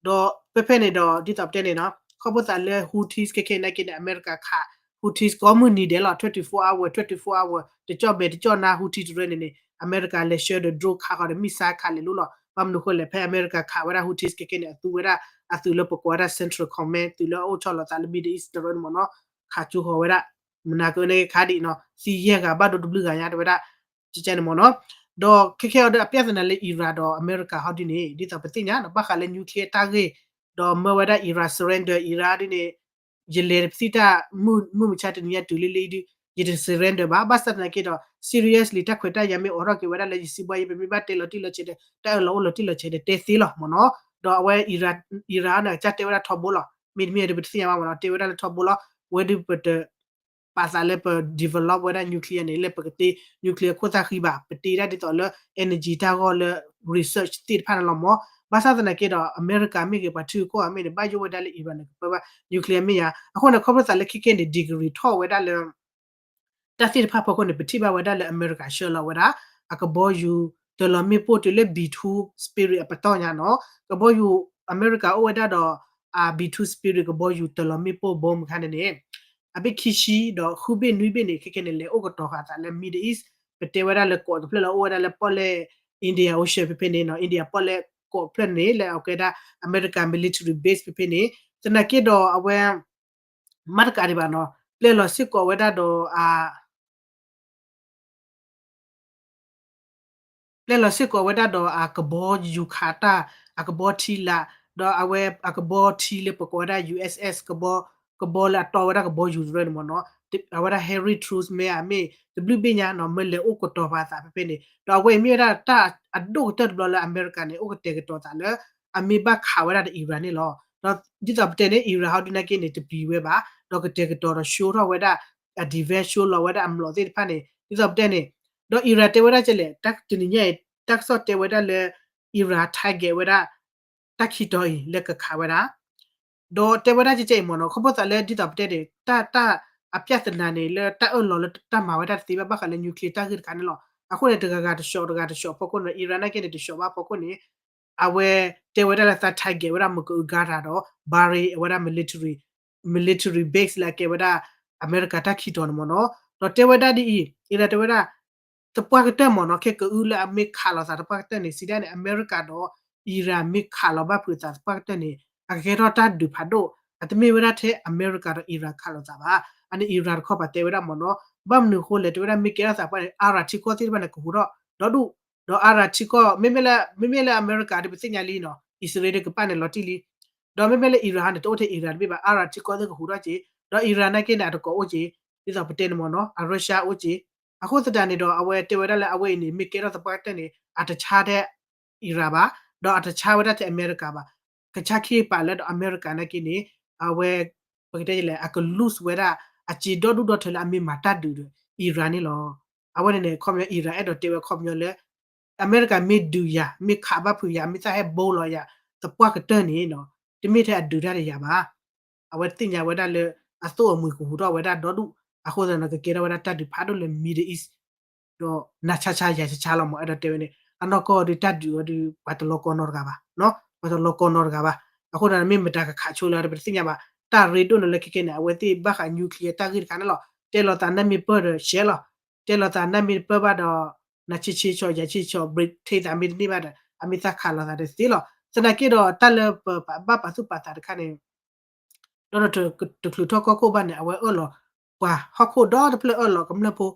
ဒီးဖဲဖဲန့ၣ်ဒီး ဒ်သိးပတဲန့ၣ်နီၤ, ခီဖျိသးလၢ Houthis ခဲခဲနာ်က့န့ၣ် အမဲရကၤခး Houthis ကိးမုၢ်နံၤဒဲးလီၤ, twenty-four hour, twenty-four hour တကၠီၣ်မဲာ်တကၠီၣ်နါ Houthis တရၢန့ၣ်န့ၣ် အမဲရကၤလဲၤဆှၢဒီး drone ခးဃီဒီး missile ခးလဲၤလိၤလီၤ. ဘၣ်မနုၤဃိလဲၣ်, ဖဲအမဲရကၤခးဝဲဒၣ် Houthis ခဲခဲန့ၣ် အသူဝဲဒၣ် အသုးလၢပကိးဝဲဒၣ် Central Command သုးလၢအအိၣ်ဆီၣ်လီၤသးလၢ Middle East တရၢန့ၣ်မ့ၢ်နီၤ, ခးကၠိဃီၤဝဲဒၣ် မနၤကန့ၣ်ခါဒ်အံၤနီၤ, သံယဲၢ်ဂၤဘၣ်ဒိတဘျုးဂၤညါ တဲဝဲဒၣ် ကကဲန့ၣ်မ့ၢ်နီၤ. ဒီးခဲခဲအံၤဒီးအပြဿနာလၢ Iran ဒီးအမဲရကၤဟီဒ်န့ၣ် ဒ်သိးပသ့ၣ်ညါနီၤ, ဘၣ်ဃးလၢ nuclear တၢ်ဂ့ၢ်, ဒီးမၢဝဲဒၣ် Iran surrender, Iran ဒ်န့ၣ် ယလဲၤပသံတၢ် မုၢ်မဆါတနံၤညါတုၤလံလံဒုး ယတ surrender ဘၣ်. ဘၣ်ဆၣ်သနာ်က့ဒီး seriously တၢ်ခွဲးတၢ်ယာ်မ့ၢ်အိးထီၣ်က့ၤဝဲဒၣ်လၢယစုဘှါယဲ ပမ့ၢ်ဘၣ်တဲလီၤတံၢ်လီၤဆဲးဒီး တၢ်အၢၣ်လီၤအိၣ်လီၤတံၢ်လီၤဆဲးဒီး တဲသ့လီၤမ့ၢ်နီၤ. ဒီးအဝဲ Iran န့ၣ် ကစၢ်တဲဝဲဒၣ်ထီဘိလီၤ. မ့တမ့ၢ်ဒီးပတသ့ၣ်ညါဘၣ်မ့ၢ်နီၤ, တဲဝဲဒၣ်လၢထီဘိလီၤ. ဝဲဒုးပတ ပာ်သးလၢပ develop ဝဲဒၣ် nuclear န့ၣ် လၢပကတ့ nuclear ခိၣ်သၣ်ဃံဘၣ်, ပတ့ဒၣ်ဒ်သိးလၢ energy တၢ်ဂီၢ်လၢ research သ့ၣ်တဖၣ်န့ၣ်လီၤမ့ၢ်. ဘၣ်ဆၣ်သနာ်က့ဒီး အမဲရကၤမ့ၢ်ဂ့ၤ ပှၤထံဂုၤကီၢ်ဂၤမ့ၢ်ဂ့ၤန့ၣ် ဘၣ်ယိၣ်ဝဲဒၣ်လၢ Iran န့ၣ် ကပၢဘၣ် nuclear မ့ၢ်ဧါ. အဃိန့ၣ် ခီဖျိသးလၢခဲခဲန့ၣ် degree ထီၣ်ဝဲဒၣ်လၢ တၢ်သ့ၣ်တဖၣ်ဖီခိၣ်န့ၣ် ပထံၣ်ဘၣ်ဝဲဒၣ်လၢအမဲရကၤဆှၢလီၤဝဲဒၣ် အကဘီယူၤ တလီၤမ့ၣ်ပိၢ်တုၤလၢ B two Spirit အပတီၢ်ညါနီၤ. ကဘီယူၤ အမဲရကၤအိၣ်ဝဲဒၣ်ဒီး B two Spirit ကဘီယူၤတလီၤမ့ၣ်ပိၢ် bomb ခါန့ၣ်န့ၣ် အဘ့ၣ်ခံဆံဒီးဃုဘ့ၣ်နွံဘ့ၣ်န့ၣ် ခဲခဲန့ၣ် လဲၤအိၣ်ကတီၤဃာ်သးလၢ Middle East ပတဲဝဲဒၣ်လၢကီးတဖျၢၣ်လၢအိၣ်ဝဲဒၣ်လၢပီၣ်လဲၣ် Indian Ocean ဖဲဖဲန့ၣ်နီၤ, India ပီၣ်လဲၣ်ကီးတဖျၢၣ်န့ၣ် လၢအကဲဒၣ် အမဲရကၤ military base ဖဲဖဲန့ၣ် သနာ်က့ဒီးအဝဲ မ့ၢ်တကးဒံးဘၣ်နီၤ, ပျဲလီၤစ့ၢ်ကီးဝဲဒၣ်ဒီး ပျဲလီၤစ့ၢ်ကီးဝဲဒၣ်ဒီးအကဘီယူၤခးတၢ် အကဘီထံလာ်, ဒီးအဝဲအကဘီထံလၢပကိးဝဲဒၣ် USS ကဘီ, ကဘီလၢအတီဝဲဒၣ်ကဘီယူၤတရၢန့ၣ်မ့ၢ်နီၤ, အဝဲဒၣ် Harry Truss မ့ၢ်ဧါ မ့ၢ်တဘျုးဘ့ၣ်ညါနီၤ မၢလဲၤအိၣ်ကတီၤပာ်သးဖဲဖဲန့ၣ်, ဒီးအဝဲအံၤမ့ၢ်ဝဲဒၣ်တၢ်အဒိၣ်ကတၢၢ်တဘျီလၢအမဲရကၤန့ၣ် အိၣ်ကတဲာ်ကတီၤသးလၢ အမ့ၢ်ဘၣ်ခးဝဲဒၣ်ဒီး Iran န့ၣ်လီၤ. ဒီးဒ်သိးပတဲန့ၣ် Iran ဟီဒုးနာ်က့န့ၣ် တပျံၤဝဲဘၣ်, ဒီးကတဲာ်ကတီၤဒီး show ထီၣ်ဝဲဒၣ် အ defense show လီၤဝဲဒၣ်အမျိာ်သ့ၣ်တဖၣ်န့ၣ် ဒ်သိးပတဲန့ၣ်, ဒီး Iran တဲဝဲဒၣ်ကဲလဲၣ်, တၢ်တနံၤညါအံၤ တၢ်ကစီၣ်တဲဝဲဒၣ်လၢ Iran target ဝဲဒၣ် တၢ်ခံတီၤအံၤလၢကခးဝဲဒၣ် ဒီးတဲဝဲဒၣ်ကဲကဲအံၤမ့ၢ်နီၤ, ခီဖျိသးလၢဒ်သိးပတဲန့ၣ် တၢ် တၢ်အပြဿနာန့ၣ် လၢတၢ်အၢၣ်လီၤလၢတၢ်မၤဝဲဒၣ်တသ့ဘၣ် ဘၣ်ဃးလၢ nuclear တၢ်ဂ့ၢ်တခါန့ၣ်လီၤ. အဃိန့ၣ် တဂၤဂၤတဆှီ တဂၤတဆှီဖီခိၣ်န့ၣ် Iran နာ်က့န့ၣ် တဆှီဘၣ်ဖီခိၣ်န့ၣ် အဝဲတဲဝဲဒၣ်လၢသး target ဝဲဒၣ်မ့ၢ်ကအုး Qatar ဒီး Bahrain အဝဲဒၣ် military, military base လၢအကဲဝဲဒၣ် အမဲရကၤတၢ်ခံတီၤန့ၣ်မ့ၢ်နီၤ. ဒီးတဲဝဲဒၣ်ဒ်အံၤ Iran တဲဝဲဒၣ် သပှၢ်ကတၢၢ်မ့ၢ်နီၤ ခဲကအုလၢအမ့ၢ်ခးလိာ်သးသပှၢ်ကတၢၢ်န့ၣ် စံးဒၣ်န့ၣ် အမဲရကၤဒီး Iran မ့ၢ်ခးလီၤဘၣ်ဖုးသးသပှၢ်ကတၢၢ်န့ၣ် အကကဲထီၣ်တၢ်ဒုးဖးဒိၣ်, အတမ့ၢ်ဝဲဒၣ်ထဲအမဲရကၤဒီး Iran ခးလိာ်သးဘၣ်. အန့ၣ် Iran တခီပၤတဲဝဲဒၣ်မ့ၢ်နီၤ. ဘၣ်မနုၤအဃိလဲၣ် တဲဝဲဒၣ်မ့ၢ်ကဲထီၣ်သးပှၢ်န့ၣ် Arab ထံကီၢ်သ့ၣ်တဖၣ်န့ၣ် ကဟူးထီၣ်ဒီဒူၣ်, ဒီး Arab ထံကီၢ် မ့မ့ၢ်လၢ မ့မ့ၢ်လၢအမဲရကၤဒီး ပသ့ၣ်ညါလံနီၤ အံၣ်စရ့လးဒီးကပၣ်န့ၣ်လီၤတံၢ်လံ ဒီးမ့မ့ၢ်လၢ Iran န့ၣ် တအိၣ်ထဲ Iran တဘ့ၣ်ဘၣ် Arab ထံကီၢ်သ့ၣ်ကဟူးထီၣ်က့ၤ, ဒီး Iran နာ်က့န့ၣ် အတကိးအိၣ်က့ၤ, ဒ်သိးပတဲန့ၣ်မ့ၢ်နီၤ အ Russia အိၣ်က့ၤ, အဃိသတးန့ၣ်ဒီး အဝဲတဲဝဲဒၣ်လၢအဝဲအံၤန့ၣ် မ့ၢ်ကဲထီၣ်သပှၢ်ကတၢၢ်န့ၣ် အတဆါထဲ Iran ဘၣ်, ဒီးအတဆါဝဲဒၣ်ထဲအမဲရကၤဘၣ်, ကဆါခံပာ်လၢဒီးအမဲရကၤနာ်က့န့ၣ် အဝဲ ပကတဲလဲၣ် အက lose ဝဲဒၣ် အစ့ဒီဒူၣ်ဒီထၢလၢအမ့ၢ်မၤတၢ်ဒုးဒီး Iran န့ၣ်လီၤ. အဝဲန့ၣ်န့ၣ် ခီပညီ Iran အဲၣ်ဒိးတဲဝဲခီပညီလၢ အမဲရကၤမ့ၢ်ဒုးယၤ မ့ၢ်ခးဘၣ်ဖုးယၤ မ့ၢ်သၣ်ဟဲဘိလီၤယၤ သပှၢ်ကတၢၢ်န့ၣ်နီၤ တမ့ၢ်ထဲအဒုးတၢ်ဒီးယၤဘၣ်. အဝဲသ့ၣ်ညါဝဲဒၣ်လၢ အသိၣ်အမှံၤကဟူးထီၣ်ဝဲဒၣ်ဒီဒူၣ် အဃိသတးန့ၣ် ကကဲထီၣ်ဝဲဒၣ်တၢ်ဒုးဖးဒိၣ်လၢ Middle East ဒီးနၤဆါဆါယၤဆါဆါလီၤမး အဲၣ်ဒိးတဲဝဲန့ၣ် အနီၢ်ကီၢ်အီၤဒုးတၢ်ဒုးအီၤဒုး ပှၤတလီၤကီနီတဂၤဘၣ်, ပှၤတလီၤကီနီတဂၤဘၣ်. အဃိသတးန့ၣ် မ့ၢ်မတၤကခးဆိလၢ ပတသ့ၣ်ညါဘၣ်. တၢ်ရ့ဒိၣ်န့ၣ်လၢခဲခဲန့ၣ် အဝဲသ့ၣ်ဘၣ်ဃး nuclear တၢ်ဂ့ၢ်တခါန့ၣ်လီၤ. တဲလိာ်သးနၢ်မ့ၢ်ပၢၢ်ဒီး ရှဲလီၤ. တဲလိာ်သးနၢ်မ့ၢ်တပၢၢ်ဘၣ်ဒီး နၤဆ့ဆ့ဆီ ယၤဆ့ဆီ break ထဲသးမ့ၢ်တန့ၢ်ဘၣ်ဒီး အမ့ၢ်သၣ်ခးလိာ်သးဒီးသ့လီၤ. သနာ်က့ဒီး တၢ်လၢပဘၣ်ပာ်သူၣ်ပာ်သးတခါန့ၣ် ဒီးတချုးထီၣ်ကီၢ်ခိၣ်ဘၣ်န့ၣ် အဝဲအၢၣ်လီၤ ပှၤဟီၣ်ခိၣ်ဒီတဖျၢၣ်အၢၣ်လီၤကမျၢၢ်ဖိ,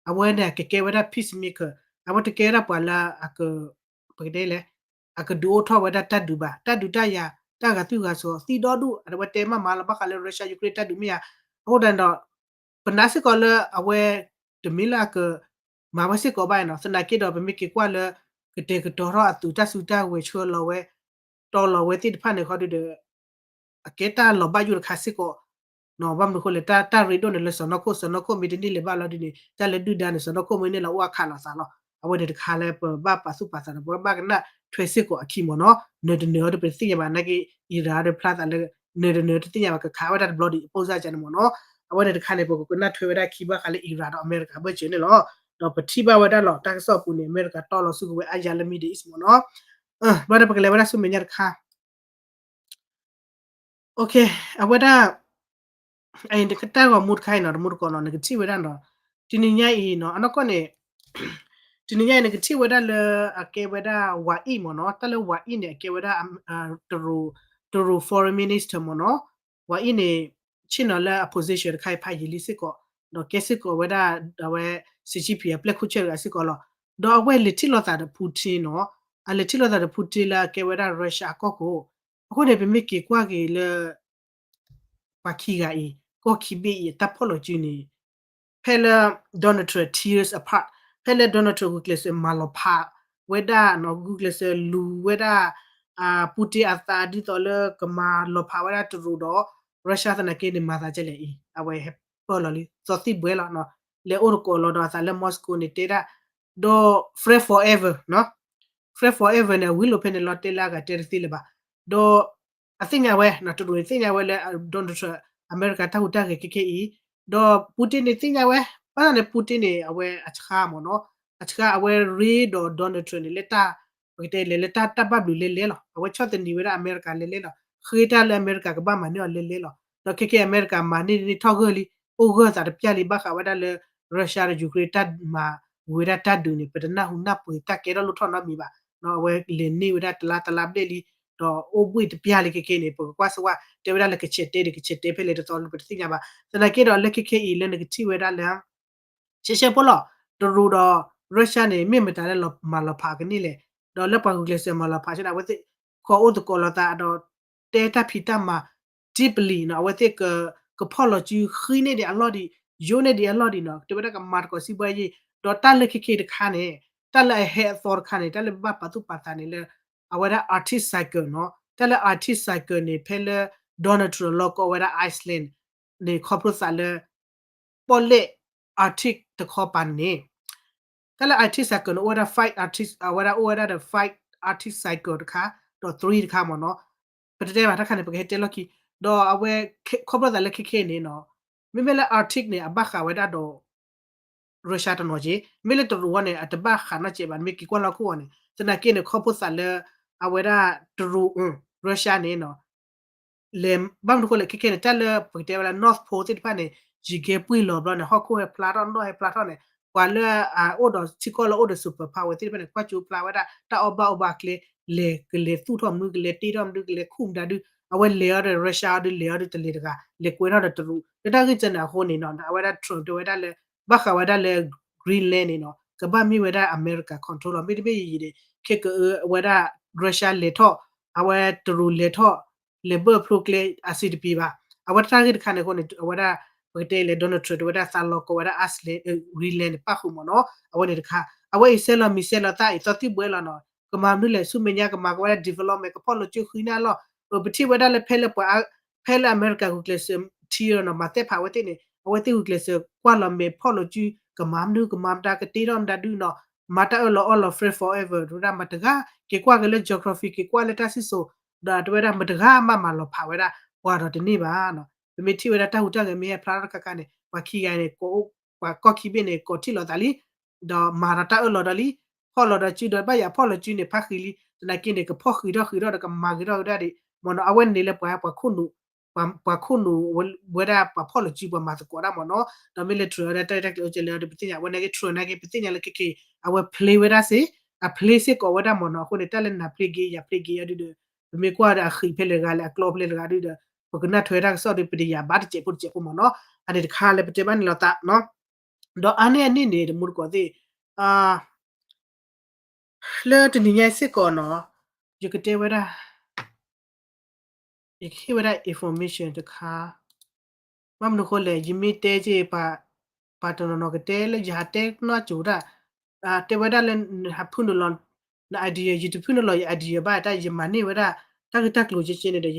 အဝဲန့ၣ်ကကဲဝဲဒၣ် peacemaker, အဝဲတကဲဝဲဒၣ်ပှၤလၢ ပကတဲလဲၣ် အကဒုးအိၣ်ထီၣ်ဝဲဒၣ်တၢ်ဒုးဘၣ်, တၢ်ဒုးတၢ်ယၤ တၢ်ဂၤသူၣ်ဂၤစီၤ သံဒီဒူၣ် အဝဲတဲမးမးလီၤ ဘၣ်ဃးလၢ Russia Ukraine တၢ်ဒုးမ့ၢ်ယၤ, အဃိသတးန့ၣ်ဒီး ပနာ်စ့ၢ်ကီးလၢအဝဲ တမ့ၢ်လၢအက မၤဝဲစ့ၢ်ကီးဘၣ်နီၤ, သနာ်က့ဒီး ပမ့ၢ်က့ၤကွၢ်လၢ ကတဲာ်ကတီၤထီၣ်အသုးတၢ်စုတၢ်ဝဲၤဆှၢလီၤဝဲ တီလီၤဝဲသ့ၣ်တဖၣ်န့ၣ်ဃီဒုဒီး အကဲတၢ်လီၤဘၣ်ယိၣ်တခါစ့ၢ်ကီး, ဘၣ်မနုၤအဃိလဲၣ် တၢ်ရ့ဒိၣ်န့ၣ်လၢစီၤနီၢ်ခိၣ် စီၤနီၢ်ခိၣ်မ့ၢ်တန့ၢ်လၢၤဘၣ်လီၤဒုန့ၣ် တၢ်လၢဒုၣ်ဒါန့ၣ် စီၤနီၢ်ခိၣ်မ့ၢ်န့ၢ်လီၤအိၣ်အခးလိာ်သးလီၤ. အဝဲန့ၣ်တခါလၢပဘၣ်ပာ်သူၣ်ပာ်သးဒီး ပဘၣ်ကနၣ်ထွဲစ့ၢ်ကီးအခံမ့ၢ်နီၤ, နၢၤတနၢၤအီၤဒီးပတသ့ၣ်ညါဘၣ် နာ်က့ Iran ဒီးဖျါသးလၢ နၢၤတနၢၤတသ့ၣ်ညါဘၣ် ကခးဝဲဒၣ်တဘျီဒံး အပိၢ်စၢ်ကန့ၣ်မ့ၢ်နီၤ, အဝဲန့ၣ်တခါန့ၣ် ပကကနၣ်ထွဲဝဲဒၣ်ခံဘၣ်ဃးလၢ Iran ဒီးအမဲရကၤဘၢၣ်စၢၤန့ၣ်လီၤ. ဒီးပထံၣ်ဘၣ်ဝဲဒၣ်လီၤ တၢ်ကစီၣ်အပူၤန့ၣ် အမဲရကၤတီလီၤစုကဝဲၤအါယၤလၢ Middle East မ့ၢ်နီၤ, ဘၣ်ဒီးပကလဲၤဝဲဒၣ်ဆူမဲာ်ညါတခါ အဝဲဒၣ် အံၤတၢ်ဂီၤမူတခါအံၤနီၤ တမူတကိးနီၤ နကထံၣ်ဝဲဒၣ်နီၤ, တနံၤညါအံၤနီၤ အနီၢ်ကီၢ်န့ၣ် တနံၤညါအံၤ နကထံၣ်ဝဲဒၣ်လၢ အကဲဝဲဒၣ် ဝၤအံၣ်မ့ၢ်နီၤ, တၢ်လၢဝၤအံၣ်န့ၣ် အကဲဝဲဒၣ် တရူး foreign minister မ့ၢ်နီၤ, ဝၤအံၣ်န့ၣ် ဆ့ၣ်နီၤလၢအ position တခါအံၤဖးယံာ်လံစ့ၢ်ကီး, ဒီးကဲစ့ၢ်ကီးဝဲဒၣ် အဝဲ Xi Jinping အပျဲၢ်ခိၣ်ဆၢၣ်တဂၤစ့ၢ်ကီးလီၤ. ဒီးအဝဲလဲၤထံၣ်လိာ်သးဒီး Putin နီၤ, အလဲၤထံၣ်လိာ်သးဒီး Putin လၢအကဲဝဲဒၣ် Russia အကီၢ်ခိၣ်, အဃိန့ၣ် ပမ့ၢ်က့ၤကွၢ်က့ၤလၢ ပှၤခံဂၤအံၤ ကီၢ်ခံဘ့ၣ်အံၤ အတၢ်ဖီၣ်လီၤစုန့ၣ် ဖဲလၢ Donald Trump tears apart ဖဲလၢ Donald Trump ဂုာ်ကျဲးစၢးမၤလီၤဖးဝဲဒၣ်နီၤ ဂုာ်ကျဲးစၢးလူၤဝဲဒၣ် Putin အသးဒ်သိးလၢကမၤလီၤဖးဝဲဒၣ်တရူးဒီး Russia သနာ်က့န့ၣ် မၤသးဒ်လဲၣ်အံၤ အဝဲဟဲပၢၢ်လီၤလံ စီၤသံၣ်ဘှဲလီၤနီၤ လဲၤအိၣ်တကိးလီၤဒီးအသးလၢ Moscow န့ၣ်တဲဒၣ် ဒီး friend forever နီၤ friend forever န့ၣ် အဝံၤလိာ်ဖဲန့ၣ်လီၤတဲလၢအဂၤတဲတသ့လၢၤဘၣ် ဒီး အသ့ၣ်ညါဝဲ တရူးန့ၣ်သ့ၣ်ညါဝဲလၢ Donald Trump အမဲရကၤတၢ်ဟူးတၢ်ဂဲၤခဲခဲအံၤ ဒီး Putin န့ၣ်သ့ၣ်ညါဝဲ ဘၣ်ဆၣ်န့ၣ် Putin န့ၣ် အဝဲအဆှါမ့ၢ်နီၤ အဆှါအဝဲရ့ဒီး Donald Trump န့ၣ် လၢတၢ် ပကတဲလဲၣ် လၢတၢ်တၢ်ဘၣ်ဘျုးလဲၤလဲၤလီၤ အဝဲဆီၣ်သနံးဝဲဒၣ်အမဲရကၤလဲၤလဲၤလီၤ ဃ့တၢ်လၢအမဲရကၤကဘၣ်မၤန့ၢ်အီၤလဲၤလဲၤလီၤ ဒီးခဲခဲအမဲရကၤမၤန့ၢ်န့ၢ်ထီၣ်ဂၢၢ်လံ အိၣ်ဂၢၢ်သးတပျၢ်လံ ဘၣ်ဃးဝဲဒၣ်လၢ Russia ဒီး Ukraine တၢ်မၤဝံၤဝဲဒၣ်တၢ်ဒုးန့ၣ် ပတနၢ်ဟူနၢ်ပှ့ၤတၢ်ကဲထီၣ်လိၣ်ထီၣ်နီတမံၤဘၣ် အဝဲလဲၤန့ၢ်ဝဲဒၣ်တလါတလါဘျဲၣ်လံ ဒီးအိၣ်ဘှံးတပျၢ်လံခဲခဲန့ၣ် ပကကွၢ်စ့ၢ်ဝဲ တဲဝဲဒၣ်လၢကဆဲးတဲဒီးကဆဲးတဲဖဲလဲၣ်တသီလၢပတသ့ၣ်ညါဘၣ် သနာ်က့ဒီးလၢခဲခဲအံၤလၢနကထံၣ်ဝဲဒၣ်လၢ ရှဲရှဲဖိလီၤ တရူးဒီး Russia န့ၣ် မ့ၢ်မတၤလၢမၤလီၤဖးကန့ၣ်လဲၣ် ဒီးလၢပှၤဂုာ်ကျဲးစၢးမၤလီၤဖးဆၢန့ၣ် အဝဲသ့ၣ် ဃီၤအိၣ်သကိးလိာ်သးဒီး တဲတၢ်ဖံးတၢ်မၤ deeply နီၤ အဝဲသ့ၣ်က ကဖီၣ်လီၤစုဃံန့ၢ်ဒံးအလီၢ်ဒံး ယိန့ၢ်ဒံးအလီၢ်ဒံးနီၤ တဲဝဲဒၣ်ကမၤသကိးစံးဘှါယံာ် ဒီးတၢ်လၢခဲခဲတခါန့ၣ် တၢ်လၢအဟဲအသီတခါန့ၣ် တၢ်လၢဘၣ်ပာ်သူၣ်ပာ်သးန့ၣ်လၢ အဝဲဒၣ် Arctic Circle နီၤ တၢ်လၢ Arctic Circle န့ၣ် ဖဲလၢ Donald Trump လီၤကီဝဲဒၣ် Iceland န့ၣ် ခီဖျိသးလၢ ပီၣ်လဲၣ် Arctic တခီပၤန့ၣ် တၢ်လၢ Arctic Circle န့ၣ် အိၣ်ဝဲဒၣ် five Arctic အဝဲဒၣ်အိၣ်ဝဲဒၣ်ဒီး five Arctic Circle တခါ ဒီး three တခါမ့ၢ်နီၤ ပတတဲဘၣ်တၢ်ခါန့ၣ် ပကဟဲတဲလီၢ်ခံ ဒီးအဝဲ ခီဖျိသးလၢခဲခဲန့ၣ်နီၤ မ့မ့ၢ်လၢ Arctic န့ၣ် အဘၣ်ဃးဝဲဒၣ်ဒီး Russia တနီၤက့ မ့ၢ်လၢတရူးဝဲန့ၣ် အတဘၣ်ဃးနီတစဲးဘၣ် မ့ၢ်က့ၤကွၢ်လီၢ်ခိၣ်အီၤန့ၣ် သနာ်က့န့ၣ် ခီဖျိသးလၢ အဝဲဒၣ်တရူး Russia န့ၣ်နီၤ လဲၤ ဘၣ်မနုၤဃိလဲၣ် ခဲခဲန့ၣ် တၢ်လၢပကတဲဝဲလၢ North Pole သ့ၣ်တဖၣ်န့ၣ် ယံၤကဲပှံၢ်လီၤဘျီန့ၣ် ဟီၣ်ခိၣ်ဟဲဖျါထီၣ် နီၣ်ဟဲဖျါထီၣ်န့ၣ် ပှၤလၢအအိၣ်ဒီးထံကီၢ်လၢအိၣ်ဒီး superpower သ့ၣ်တဖၣ်န့ၣ် ကွၢ်ကၠိဖျါဝဲဒၣ် တၢ်အီၣ်ဘၣ်အီဘၣ်အကျဲ လဲၤကလဲၤသူၣ်ထီၣ်မနုၤ ကလဲၤတ့ထီၣ်မနုၤ ကလဲၤခူၣ်မတၤဒု အဝဲလဲၤအီၤဒီး Russia အီၤဒု လဲၤအီၤဒုတလဲၤတဂၤ လဲၤကွဲထီၣ်ဒီးတရူး လၢတၢ်ဂ့ၢ်ကဲန့ၣ်အဃိန့ၣ်နီၤ အဝဲဒၣ် Trump တဲဝဲဒၣ်လၢ ဘၣ်ဃးဝဲဒၣ်လၢ Greenland န့ၣ်နီၤ ကဘၣ်မ့ၢ်ဝဲဒၣ် America control လီၤ မ့တမ့ၢ်ယံာ်ယံာ်န့ၣ် ခဲကအၢ အဝဲဒၣ် Russia လဲၤထီၣ် အဝဲတရူးလဲၤထီၣ် လဲၤဘၢၣ်ဖျိကျဲအစ့တပ့ၤဘၣ်. အဝဲတၢ်ဂ့ၢ်တခါန့ၣ်အဃိန့ၣ် အဝဲဒၣ် ပကတဲလဲၣ် Donald Trump တဲဝဲဒၣ်သးလီၤကိးဝဲဒၣ် Iceland, Greenland န့ၣ် ပၣ်ဃုာ်မ့ၢ်နီၤ. အဝဲန့ၣ်တခါ အဝဲအံၤဆဲးလီၤမံၤဆဲးလီၤသးအံၤ သီသံၣ်ဘှဲလီၤနီၤ. ကမၤမနုၤလဲၣ် ဆူမဲာ်ညါကမၤကဝဲဒၣ် development ကဖီၣ်လိာ်စုဃံန့ၣ်လီၤ. ပထံၣ်ဝဲဒၣ်လၢဖဲလၢပှၤ ဖဲလၢအမဲရကၤဂုာ်ကျဲးစၢးထံနီၤ မၤသ့ၣ်ဖးဝဲသ့ၣ်န့ၣ် အဝဲသ့ၣ်ဂုာ်ကျဲးစၢးကွၢ်လီၤမဲာ်ဖီၣ်လိာ်စု ကမၤမနုၤကမၤမတၤ ကတ့ထီၣ်မတၤဒုနီၤ, မၤတၢ်အၢၣ်လီၤအီလီၤ free forever တဲဝဲဒၣ်မတၤတဂၤ က့ၤကွၢ်က့ၤလၢ geography က့ၤကွၢ်လၢတၢ်စံၣ်စိၤ ဒီးတဲဝဲဒၣ်မတၤတဂၤမးမၤလီၤဖးဝဲဒၣ် ပှၤဒီးတန့ၢ်ဘၣ်နီၤ. ပမ့ၢ်ထံၣ်ဝဲဒၣ်တၢ်ဟူးတၢ်ဂဲၤမ့ၢ်ဟဲဖျါထီၣ်တခါခါန့ၣ် ပှၤခံဂၤန့ၣ် ပှၤကီၢ်ခံဘ့ၣ်န့ၣ် ကိးထံၣ်လိာ်သးလံ ဒီးမၤဒီးတၢ်အၢၣ်လီၤဒီးလံ, ဖီၣ်လီၤဒီးစုဒီးဘၣ်ယၤဖီၣ်လီၤစုန့ၣ် ဖးဃံလံ, သနာ်က့န့ၣ် ကဖီၣ်ဃံးထီၣ်ဃံးထီၣ်ဒီးကမၤဂ့ၤထီၣ်ဝဲဒၣ်ဒံး မ့ၢ်နီၤ. အဝဲန့ၣ်လၢပှၤ ပှၤခိၣ်နူာ် ပှၤခိၣ်နူာ်ဝဲဒၣ်ပှၤဖီၣ်လီၤစု ပှၤမၤသကိးတၢ်မ့ၢ်နီၤ. ဒီးမ့ၢ်လၢ Trump ဝဲဒၣ်တၢ်ရဲၣ်တၢ်ကျဲၤအိၣ်ကဲလဲၣ်ဒီး ပသ့ၣ်ညါ အဝဲနာ်က့ Trump နာ်က့ ပသ့ၣ်ညါလၢခဲခဲအံၤ အဝဲ play ဝဲဒၣ်စ့ၢ် အ play စ့ၢ်ကီးဝဲဒၣ်မ့ၢ်နီၤ. အဃိန့ၣ် တၢ်လၢနၤ play game ယၤ play game အဒုဒီး ပမ့ၢ်ကွၢ်ဒီးအဃံးဖဲလဲၣ်တဂၤလဲၣ် အကျိဖဲလဲၣ်တဂၤဒုဒီး ပကနၢ်ထွဲတၢ်ကစီၣ်ဒီး ပတယာ်ဘၣ်တစဲးဖိတစဲးဖိမ့ၢ်နီၤ. အန့ၣ်တခါလၢပတဲဘၣ်န့ၣ်လီၤသးနီၤ. ဒီးအါန့ၢ်အန့ၣ်န့ၣ် တမူတကိးသ့ၣ် လၢတနံၤညါစ့ၢ်ကီးနီၤ ယကတဲဝဲဒၣ် ယကဟ့ၣ်ဝဲဒၣ် information တခါ ဘၣ်မနုၤအဃိလဲၣ် ယမ့ၢ်တဲက့ၤ ပှၤတနီၤနီၤကတဲလၢယဟးတဲနီၢ်ကၠိၤတၢ် တဲဝဲဒၣ်လၢ နဟးဖုၣ်နုာ်လီၤ န idea ယတဖုၣ်နုာ်လီၤယ idea ဘၣ်တၢ် ယမၤန့ၢ်ဝဲဒၣ် တၢ်ဂ့ၢ်တၢ်ကျိၤကဲကဲန့ၣ်ဒီး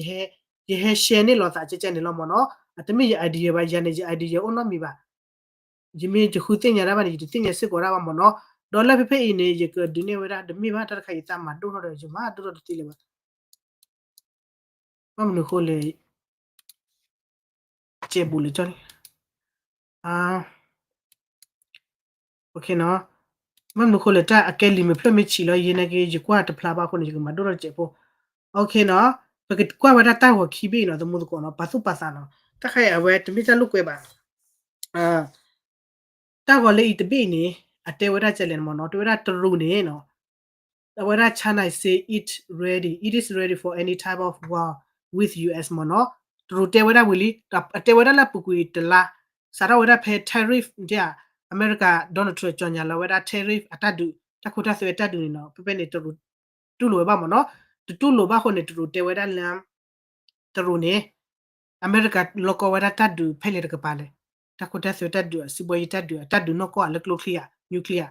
ယဟဲ share န့ၢ်လိာ်သးကဲကဲန့ၣ်လီၤမ့ၢ်နီၤ. အတမ့ၢ်ယ idea ဘၣ် ယၤန့ၣ် ယ idea အိၣ်နီတမံၤဘၣ် ယမ့ၢ်တဃုသ့ၣ်ညါတၢ်ဘၣ်န့ၣ် ယတသ့ၣ်ညါစ့ၢ်ကီးတၢ်ဘၣ်မ့ၢ်နီၤ. ဒီးလၢဖဲဖဲအံၤန့ၣ် ယကဒုးနဲၣ်ဝဲဒၣ် တမ့ၢ်ဘၣ်တၢ်တခါအံၤ ယသးမၤဒိၣ်ထီၣ်ဒီး ယမၤဒိၣ်ထီၣ်တသ့လၢၤဘၣ်. ဘၣ်မနုၤအဃိလဲၣ် ကဲဘူးလၢကၠီလံ ဘၣ်မနုၤအဃိလဲၣ် တၢ်အကဲလံာ်မဲာ်ဖျၢၣ်မ့ၢ်ဆံးလီၤ ယဲနာ်က့ ယကွၢ်တဖျါဘၣ်အဃိန့ၣ် ယကမၤဒိၣ်ထီၣ်တစဲးဖိ ပကကွၢ်ဝဲဒၣ်တၢ်ဂီၤခံဘ့ၣ်နီၤ သမူသကိးနီၤ ပာ်သူၣ်ပာ်သးနီၤ တၢ်ခါအံၤအဝဲတမ့ၢ်တၢ်လိာ်ကွဲဘၣ် တၢ်ဂီၤလၢအံၤတဘ့ၣ်န့ၣ် အတဲဝဲဒၣ်ကဲလဲၣ်မ့ၢ်နီၤ တဲဝဲဒၣ်တရူးန့ၣ်နီၤ အဝဲဒၣ် China say it ready, it is ready for any type of war with U S မ့ၢ်နီၤ တရူးတဲဝဲဒၣ်ဝံၤလံ အတဲဝဲဒၣ်လၢအပူၤကွံာ်တလါ စးထီၣ်ဝဲဒၣ်ဖဲ tariff တဲ အမဲရကၤ Donald Trump ကၠီၣ်ညါလီၤဝဲဒၣ် tariff အတၢ်ဒုး တၢ်ခိတၢ်သွဲတၢ်ဒုးန့ၣ်နီၤ ဖဲဖဲန့ၣ် တရူးတူၢ်လိာ်ဝဲဘၣ်မ့ၢ်နီၤ တတူၢ်လိာ်ဘၣ်အဃိန့ၣ် တရူးတဲဝဲဒၣ်လၢ တရူးန့ၣ် အမဲရကၤလီၤကီဝဲဒၣ်တၢ်ဒုးဖဲလဲၣ်တကပၤလဲၣ် တၢ်ခိတၢ်သွဲတၢ်ဒုး အစုဘီယံၤတၢ်ဒုး အတၢ်ဒုးနီၢ်ကီၢ်လၢကျိချံဧါ nuclear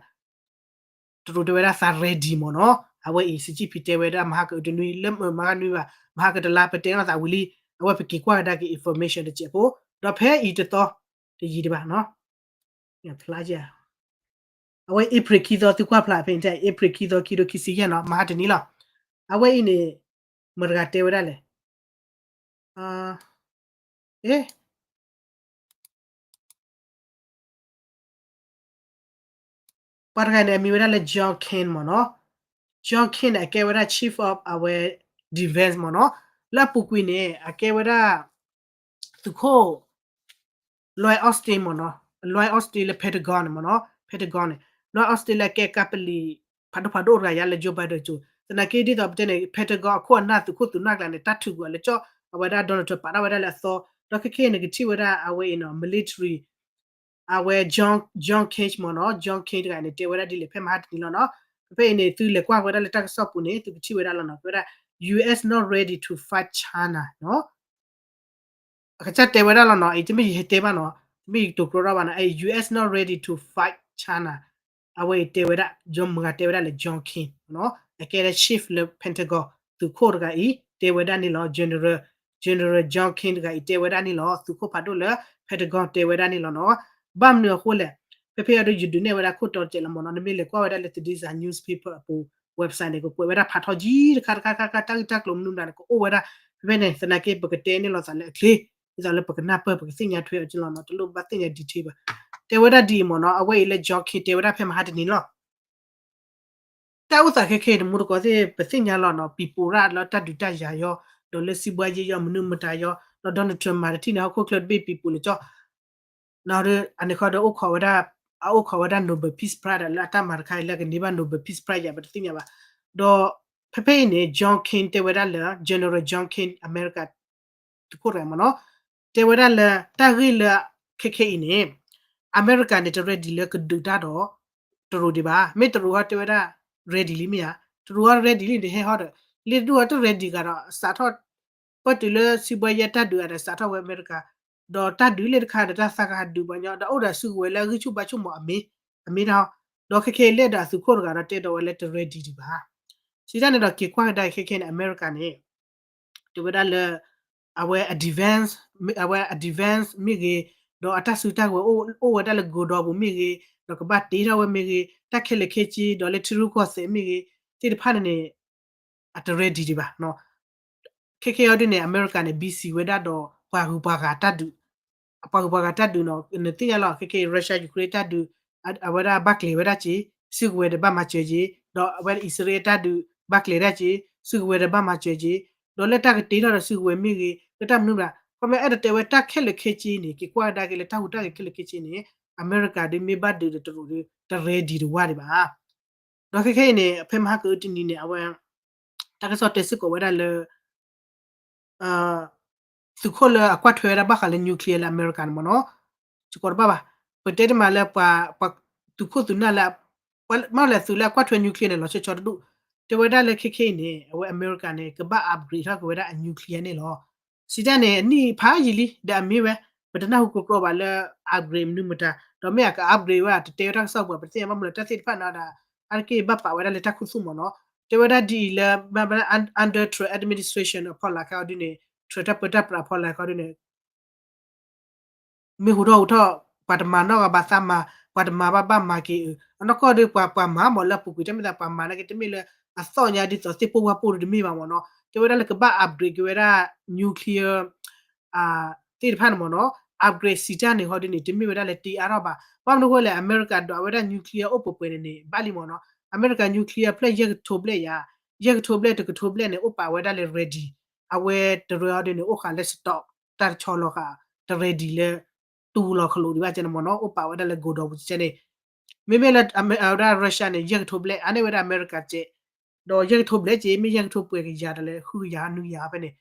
တရူးတဲဝဲဒၣ်သး ready မ့ၢ်နီၤ အဝဲအံၤ စံကံၣ်ဖံးတဲဝဲဒၣ် မဟါကအုးတနွံ လၢမဟါနွံဘၣ် မဟါကတလါ ပတဲနီၢ်သးဝံၤလံ အဝဲပက့ၤကွၢ်ကဒါက့ၤ information တစဲးဖိ ဒီးဖဲအံၤတသီ တယံာ်ဒံးဘၣ်နီၤ ဖျါ အဝဲ April ခံသီ သုကွၢ်ဖျါဖဲအံၤ April ခံသီ ခံထိခံဆံယဲၢ်နီၤ မဟါတနံၤလီၤ အဝဲအံၤန့ၣ် မတၤတဂၤတဲဝဲဒၣ်လဲၣ် အ့ ပှၤတဂၤန့ၣ် အမံၤဝဲဒၣ်လၢ John King မ့ၢ်နီၤ John King န့ၣ် အကဲဝဲဒၣ် chief of အဝဲ defense မ့ၢ်နီၤ လၢအပူၤကွံာ်န့ၣ် အကဲဝဲဒၣ် သုးခိၣ် Lloyd Austin မ့ၢ်နီၤ Lloyd Austin လၢ Pentagon န့ၣ်မ့ၢ်နီၤ Pentagon န့ၣ် Lloyd Austin လၢအကဲကါပလံၤ ဖးဒိၣ်ဖးဒိၣ်တဂၤယါလၢ Joe Biden ကၠိ သနာ်က့ဒ်သိးပတဲန့ၣ် Pentagon အခိၣ်အနၢ်သုးခိၣ်သုးနၢ်ကျါန့ၣ် တၢ်ထုးကွံာ်အီၤလၢကၠီ အဝဲဒၣ် Donald Trump ပာ်ထီၣ်ဝဲဒၣ်လၢအသီ ဒီးခဲခဲအံၤန့ၣ် ကထံၣ်ဝဲဒၣ်အဝဲအံၤနီၤ military အဝဲ John John King တဂၤန့ၣ် တဲဝဲဒၣ်ဒ်လဲၣ် ဖဲမဟါတနံၤလီၤနီၤ ဖဲဖဲအံၤန့ၣ် သုလဲၤကွၢ်ဝဲဒၣ်လၢတၢ်ကစီၣ်ပူၤန့ၣ် သုကထံၣ်ဝဲဒၣ်လီၤနီၤ တဲဝဲဒၣ် U S not ready to fight China နီၤ အကစၢ်တဲဝဲဒၣ်လီၤနီၤ အံၤတမ့ၢ်ယဟဲတဲဘၣ်နီၤ တမ့ၢ်ယကတိၤကျိထီၣ်ဘၣ်နီၤ အံၤ U S not ready to fight China အဝဲအံၤတဲဝဲဒၣ် John မတၤတဂၤတဲဝဲဒၣ်လၢ John King နီၤ အကဲဒၣ် chief လၢ Pentagon သုးခိၣ်တဂၤအံၤ တဲဝဲဒၣ်န့ၣ်လီၤ General General John King တဂၤအံၤ တဲဝဲဒၣ်န့ၣ်လီၤ သုးခိၣ်ဖးဒိၣ်လၢ Pentagon တဲဝဲဒၣ်န့ၣ်လီၤနီၤ ဘၣ်မနုၤအဃိလဲၣ် ဖဲဖဲအံၤဒီးယဒုးနဲၣ်ဝဲဒၣ်ခိၣ်တီတစဲးလီၤမ့ၢ်နီၤ နမ့ၢ်လဲၤကွၢ်ဝဲဒၣ်လၢ Today's Newspaper အပူၤ website န့ၣ် ကကွဲးဝဲဒၣ်ဖးထီကံတခါတခါခါခါ တၢ်ဂ့ၢ်တၢ်ကျိၤမနုၤမတၤန့ၣ် ကအိၣ်ဝဲဒၣ် ဖဲဖဲန့ၣ် သနာ်က့ပကတဲန့ၢ်လိာ်သးလၢအချ့ ဒ်သိးလၢပကနၢ်ပၢၢ်ပကသ့ၣ်ညါထွဲအီၤကလီၤနီၤ တလိၣ်ဘၣ်သ့ၣ်ညါ detail ဘၣ် တဲဝဲဒၣ်ဒ်အံၤမ့ၢ်နီၤ အဝဲအံၤလၢ John King တဲဝဲဒၣ်ဖဲမဟါတနံၤလီၤ တၢ်အိၣ်သးခဲခဲအံၤ တမူတကိးသ့ၣ် ပသ့ၣ်ညါလီၤနီၤ ပံၤပူၤရၣ်လၢတၢ်ဒုးတၢ်ယၤယီ ဒီးလၢစံးဘှါယဲယီ မနုၤမတၤယီ ဒီး Donald Trump မၤတထံၣ်န့ၣ် ဟီၣ်ခိၣ်ချၢတဘ့ၣ်ပံၤပူၤလၢကၠီ နီၤဒီး အန့ၣ်ခီဒီးအိၣ်ခိးဝဲဒၣ် အအိၣ်ခိးဝဲဒၣ် Nobel Peace Prize ဒီးလၢအတၢ်မၤတခါအံၤ လၢကန့ၢ်ဘၣ် Nobel Peace Prize ယၤ ပတသ့ၣ်ညါဘၣ် ဒီးဖဲဖဲအံၤန့ၣ် John King တဲဝဲဒၣ်လၢ General John King အမဲရကၤ သုးခိၣ်တဂၤမ့ၢ်နီၤ တဲဝဲဒၣ်လၢ တၢ်ဂ့ၢ်လၢခဲခဲအံၤန့ၣ် အမဲရကၤန့ၣ် တ ready လၢကဒုးတၢ်ဒီး တရူးဒံးဘၣ် မ့ၢ်တရူးဟီတဲဝဲဒၣ် ready လံမ့ၢ်ဧါ တရူးဟီ ready လံန့ၣ်ဟဲဟီဒီး လၢတရူးဟီတ ready ဂၤဒီး စးထီၣ် ပၢၢ်တုၤလၢစံးဘှဲယဲတၢ်ဒုးအတစးထီၣ်ဝဲအမဲရကၤ, ဒီးတၢ်ဒုးလၢတခါဒီးတၢ်သးကဟးဒုးပှၤညီ ဒီးအိၣ်ဒီးစုကဝဲၤလၢအဂံၢ်ဆူၣ်ဘါဆူၣ်မးအမ့ၢ်, အမ့ၢ်တၢ်ဟီ, ဒီးခဲခဲအံၤလဲၣ်ဒီးအသုးခိၣ်တဂၤဒီးတဲဒီးဝဲလၢတ ready ဒံးဘၣ်. စံးတၢ်န့ၣ်ဒီးက့ၤကွၢ်ကဒါခဲခဲန့ၣ် အမဲရကၤန့ၣ် တဲဝဲဒၣ်လၢ အဝဲအ defense အဝဲအ defense မ့ၢ်ဂ့ၤ, ဒီးအတၢ်စုတၢ်ကဝဲၤအိၣ်ဝဲဒၣ်လၢ ကိးဒီပူၤ မ့ၢ်ဂ့ၤ, ဒီးကဘၣ်တ့ထီၣ်ဝဲမ့ၢ်ဂ့ၤ, တၢ်ခဲလၢာ်ခဲဆ့ ဒီးလၢထံရူၢ်ကီၢ်သဲးမ့ၢ်ဂ့ၤ, သ့ၣ်တဖၣ်န့ၣ်န့ၣ် အတ ready ဒံးဘၣ်. ခဲခဲအံၤဒ်န့ၣ် အမဲရကၤန့ၣ် busy ဝဲဒၣ်ဒီးပှၤဂုၤပှၤဂၤတၢ်ဒုး, ပှၤဂုၤပှၤဂၤတၢ်ဒုးနီၤ နသ့ၣ်ညါလီၤ ခဲခဲအံၤ Russia Ukraine တၢ်ဒုး အဝဲဒၣ်ဘၣ်ကျဲၤဝဲဒၣ်က့ၤ, စုကဝဲၤဒီးဘၣ်မၤစၢၤက့ၤ, ဒီးအဝဲအံၣ်စရ့လးတၢ်ဒုး ဘၣ်ကျဲၤဒၣ်က့ၤ, စုကဝဲၤဒီးဘၣ်မၤစၢၤက့ၤ, ဒီးလၢတၢ်ကတ့ထီၣ်ဒီးစုကဝဲၤမ့ၢ်ဂ့ၤ လၢတၢ်မနုၤဘၣ် ခီမ့ၢ်အဲၣ်ဒိးတဲဝဲတၢ်ခဲလၢာ်ခဲဆ့န့ၣ် က့ၤကွၢ်ကဒါက့ၤလၢတၢ်ဟူးတၢ်ဂဲၤခဲလၢာ်ခဲဆ့န့ၣ် အမဲရကၤဒ်မ့ၢ်ဘၣ်ဒုးဒီးတရူးဒီး တ ready တဝါဒံးဘၣ်. ဒီးခဲခဲအံၤန့ၣ် ဖဲမဟါကအုတနံၤန့ၣ် အဝဲ တၢ်ကစီၣ်တဲစ့ၢ်ကီးဝဲဒၣ်လၢ သုးခိၣ်လၢအကွၢ်ထွဲဝဲဒၣ်ဘၣ်ဃးလၢ nuclear လၢအမဲရကၤန့ၣ်မ့ၢ်နီၤ, စ့ၢ်ကီးတဘၣ်ဘၣ်, ပတဲတမံၤလၢပှၤ သုးခိၣ်သုးနၢ်လၢ မ့ၢ်လၢသုးလၢအကွၢ်ထွဲ nuclear န့ၣ် လီၤဆီဆီတဒူၣ်, တဲဝဲဒၣ်လၢခဲခဲအံၤန့ၣ် အဝဲအမဲရကၤန့ၣ် ကဘၣ် upgrade ထီၣ်က့ၤဝဲဒၣ်အ nuclear န့ၣ်လီၤ. စံးတၢ်န့ၣ် အနံၣ်ဖးယံာ်လံ ဒီးအမ့ၢ်ဝဲ ပတနၢ်ဟူကီကီဘၣ်လၢ upgrade မနုၤမတၤ, ဒီးမ့ၢ်အက upgrade ဝဲ တတဲဝဲတၢ်ကစီၣ်ပူၤ ပတသ့ၣ်ညါဘၣ်မနုၤလၢတၢ်သ့ၣ်တဖၣ်န့ၣ်ဒီး အါတက့ၢ်ဘၣ်ပာ်ဝဲဒၣ်လၢတၢ်ခူသူၣ်မ့ၢ်နီၤ, တဲဝဲဒၣ်ဒ်အံၤလၢ under Trump administration အဖီလာ်ခါအီၤဒ်န့ၣ် Trump တၢ်ပၢတၢ်ပြးအဖီလာ်ခါအီၤဒ်န့ၣ် မ့ၢ်ဟူထီၣ်ဟူထီၣ် ပှၤတမၤနီၢ်ဂၤဘၣ်သးမၤ, ပှၤတမၤဘၣ်ဘၣ်မၤက့ၤအု, အနီၢ်ကီၢ်ဒီးပှၤ ပှၤမၤမ့ၢ်လၢအပူၤကွံာ် တမ့ၢ်သးပှၤမၤန့ၣ်က့ၤ တမ့ၢ်လၢအသီၣ်ညါဒ်သိးသ့ၣ်ပိၢ်ဝၣ်ပိၢ်ဒီးတမ့ၢ်ဘၣ်မ့ၢ်နီၤ, တဲဝဲဒၣ်လၢကဘၣ် upgrade က့ၤဝဲဒၣ် nuclear သ့ၣ်တဖၣ်န့ၣ်မ့ၢ်နီၤ, upgrade စံးတၢ်န့ၣ်ဟီဒ်န့ၣ် တမ့ၢ်ဝဲဒၣ်လၢတ့အါထီၣ်ဘၣ်. ဘၣ်မနုၤအဃိလဲၣ် အမဲရကၤဒွးဝဲဒၣ် nuclear အိၣ်ပှဲၤပှဲၤန့ၣ်န့ၣ် ဘၣ်လံမ့ၢ်နီၤ, အမဲရကၤ nuclear ဖျၢၣ်ယဲၢ်ကထိဘျဲၣ်ယၤ, ယဲၢ်ကထိဘျဲၣ်တကထိဘျဲၣ်န့ၣ် အိၣ်ပာ်ဝဲဒၣ်လၢ ready, အဝဲတရၢအီၤဒ်န့ၣ် အိၣ်ဃာ်လၢ stock တၢ်တဆီလီၤဃာ် တ ready လၢ တူၢ်လီၤခလိာ်ဒံးဘၣ်ကဲန့ၣ်မ့ၢ်နီၤ, အိၣ်ပာ်ဝဲဒၣ်လၢ ကိးဒီပူၤကဲန့ၣ် မ့မ့ၢ်လၢအဝဲဒၣ် Russia န့ၣ် ယဲၢ်ကထိဘျဲၣ် အါန့ၢ်ဝဲဒၣ်အမဲရကၤကဲး, ဒီးယဲၢ်ကထိဘျဲၣ်က့ မ့ၢ်ယဲၢ်ကထိပှဲၤကယၤဒီးလၢ ဃုကယၤ နွံကယၤဖဲန့ၣ်,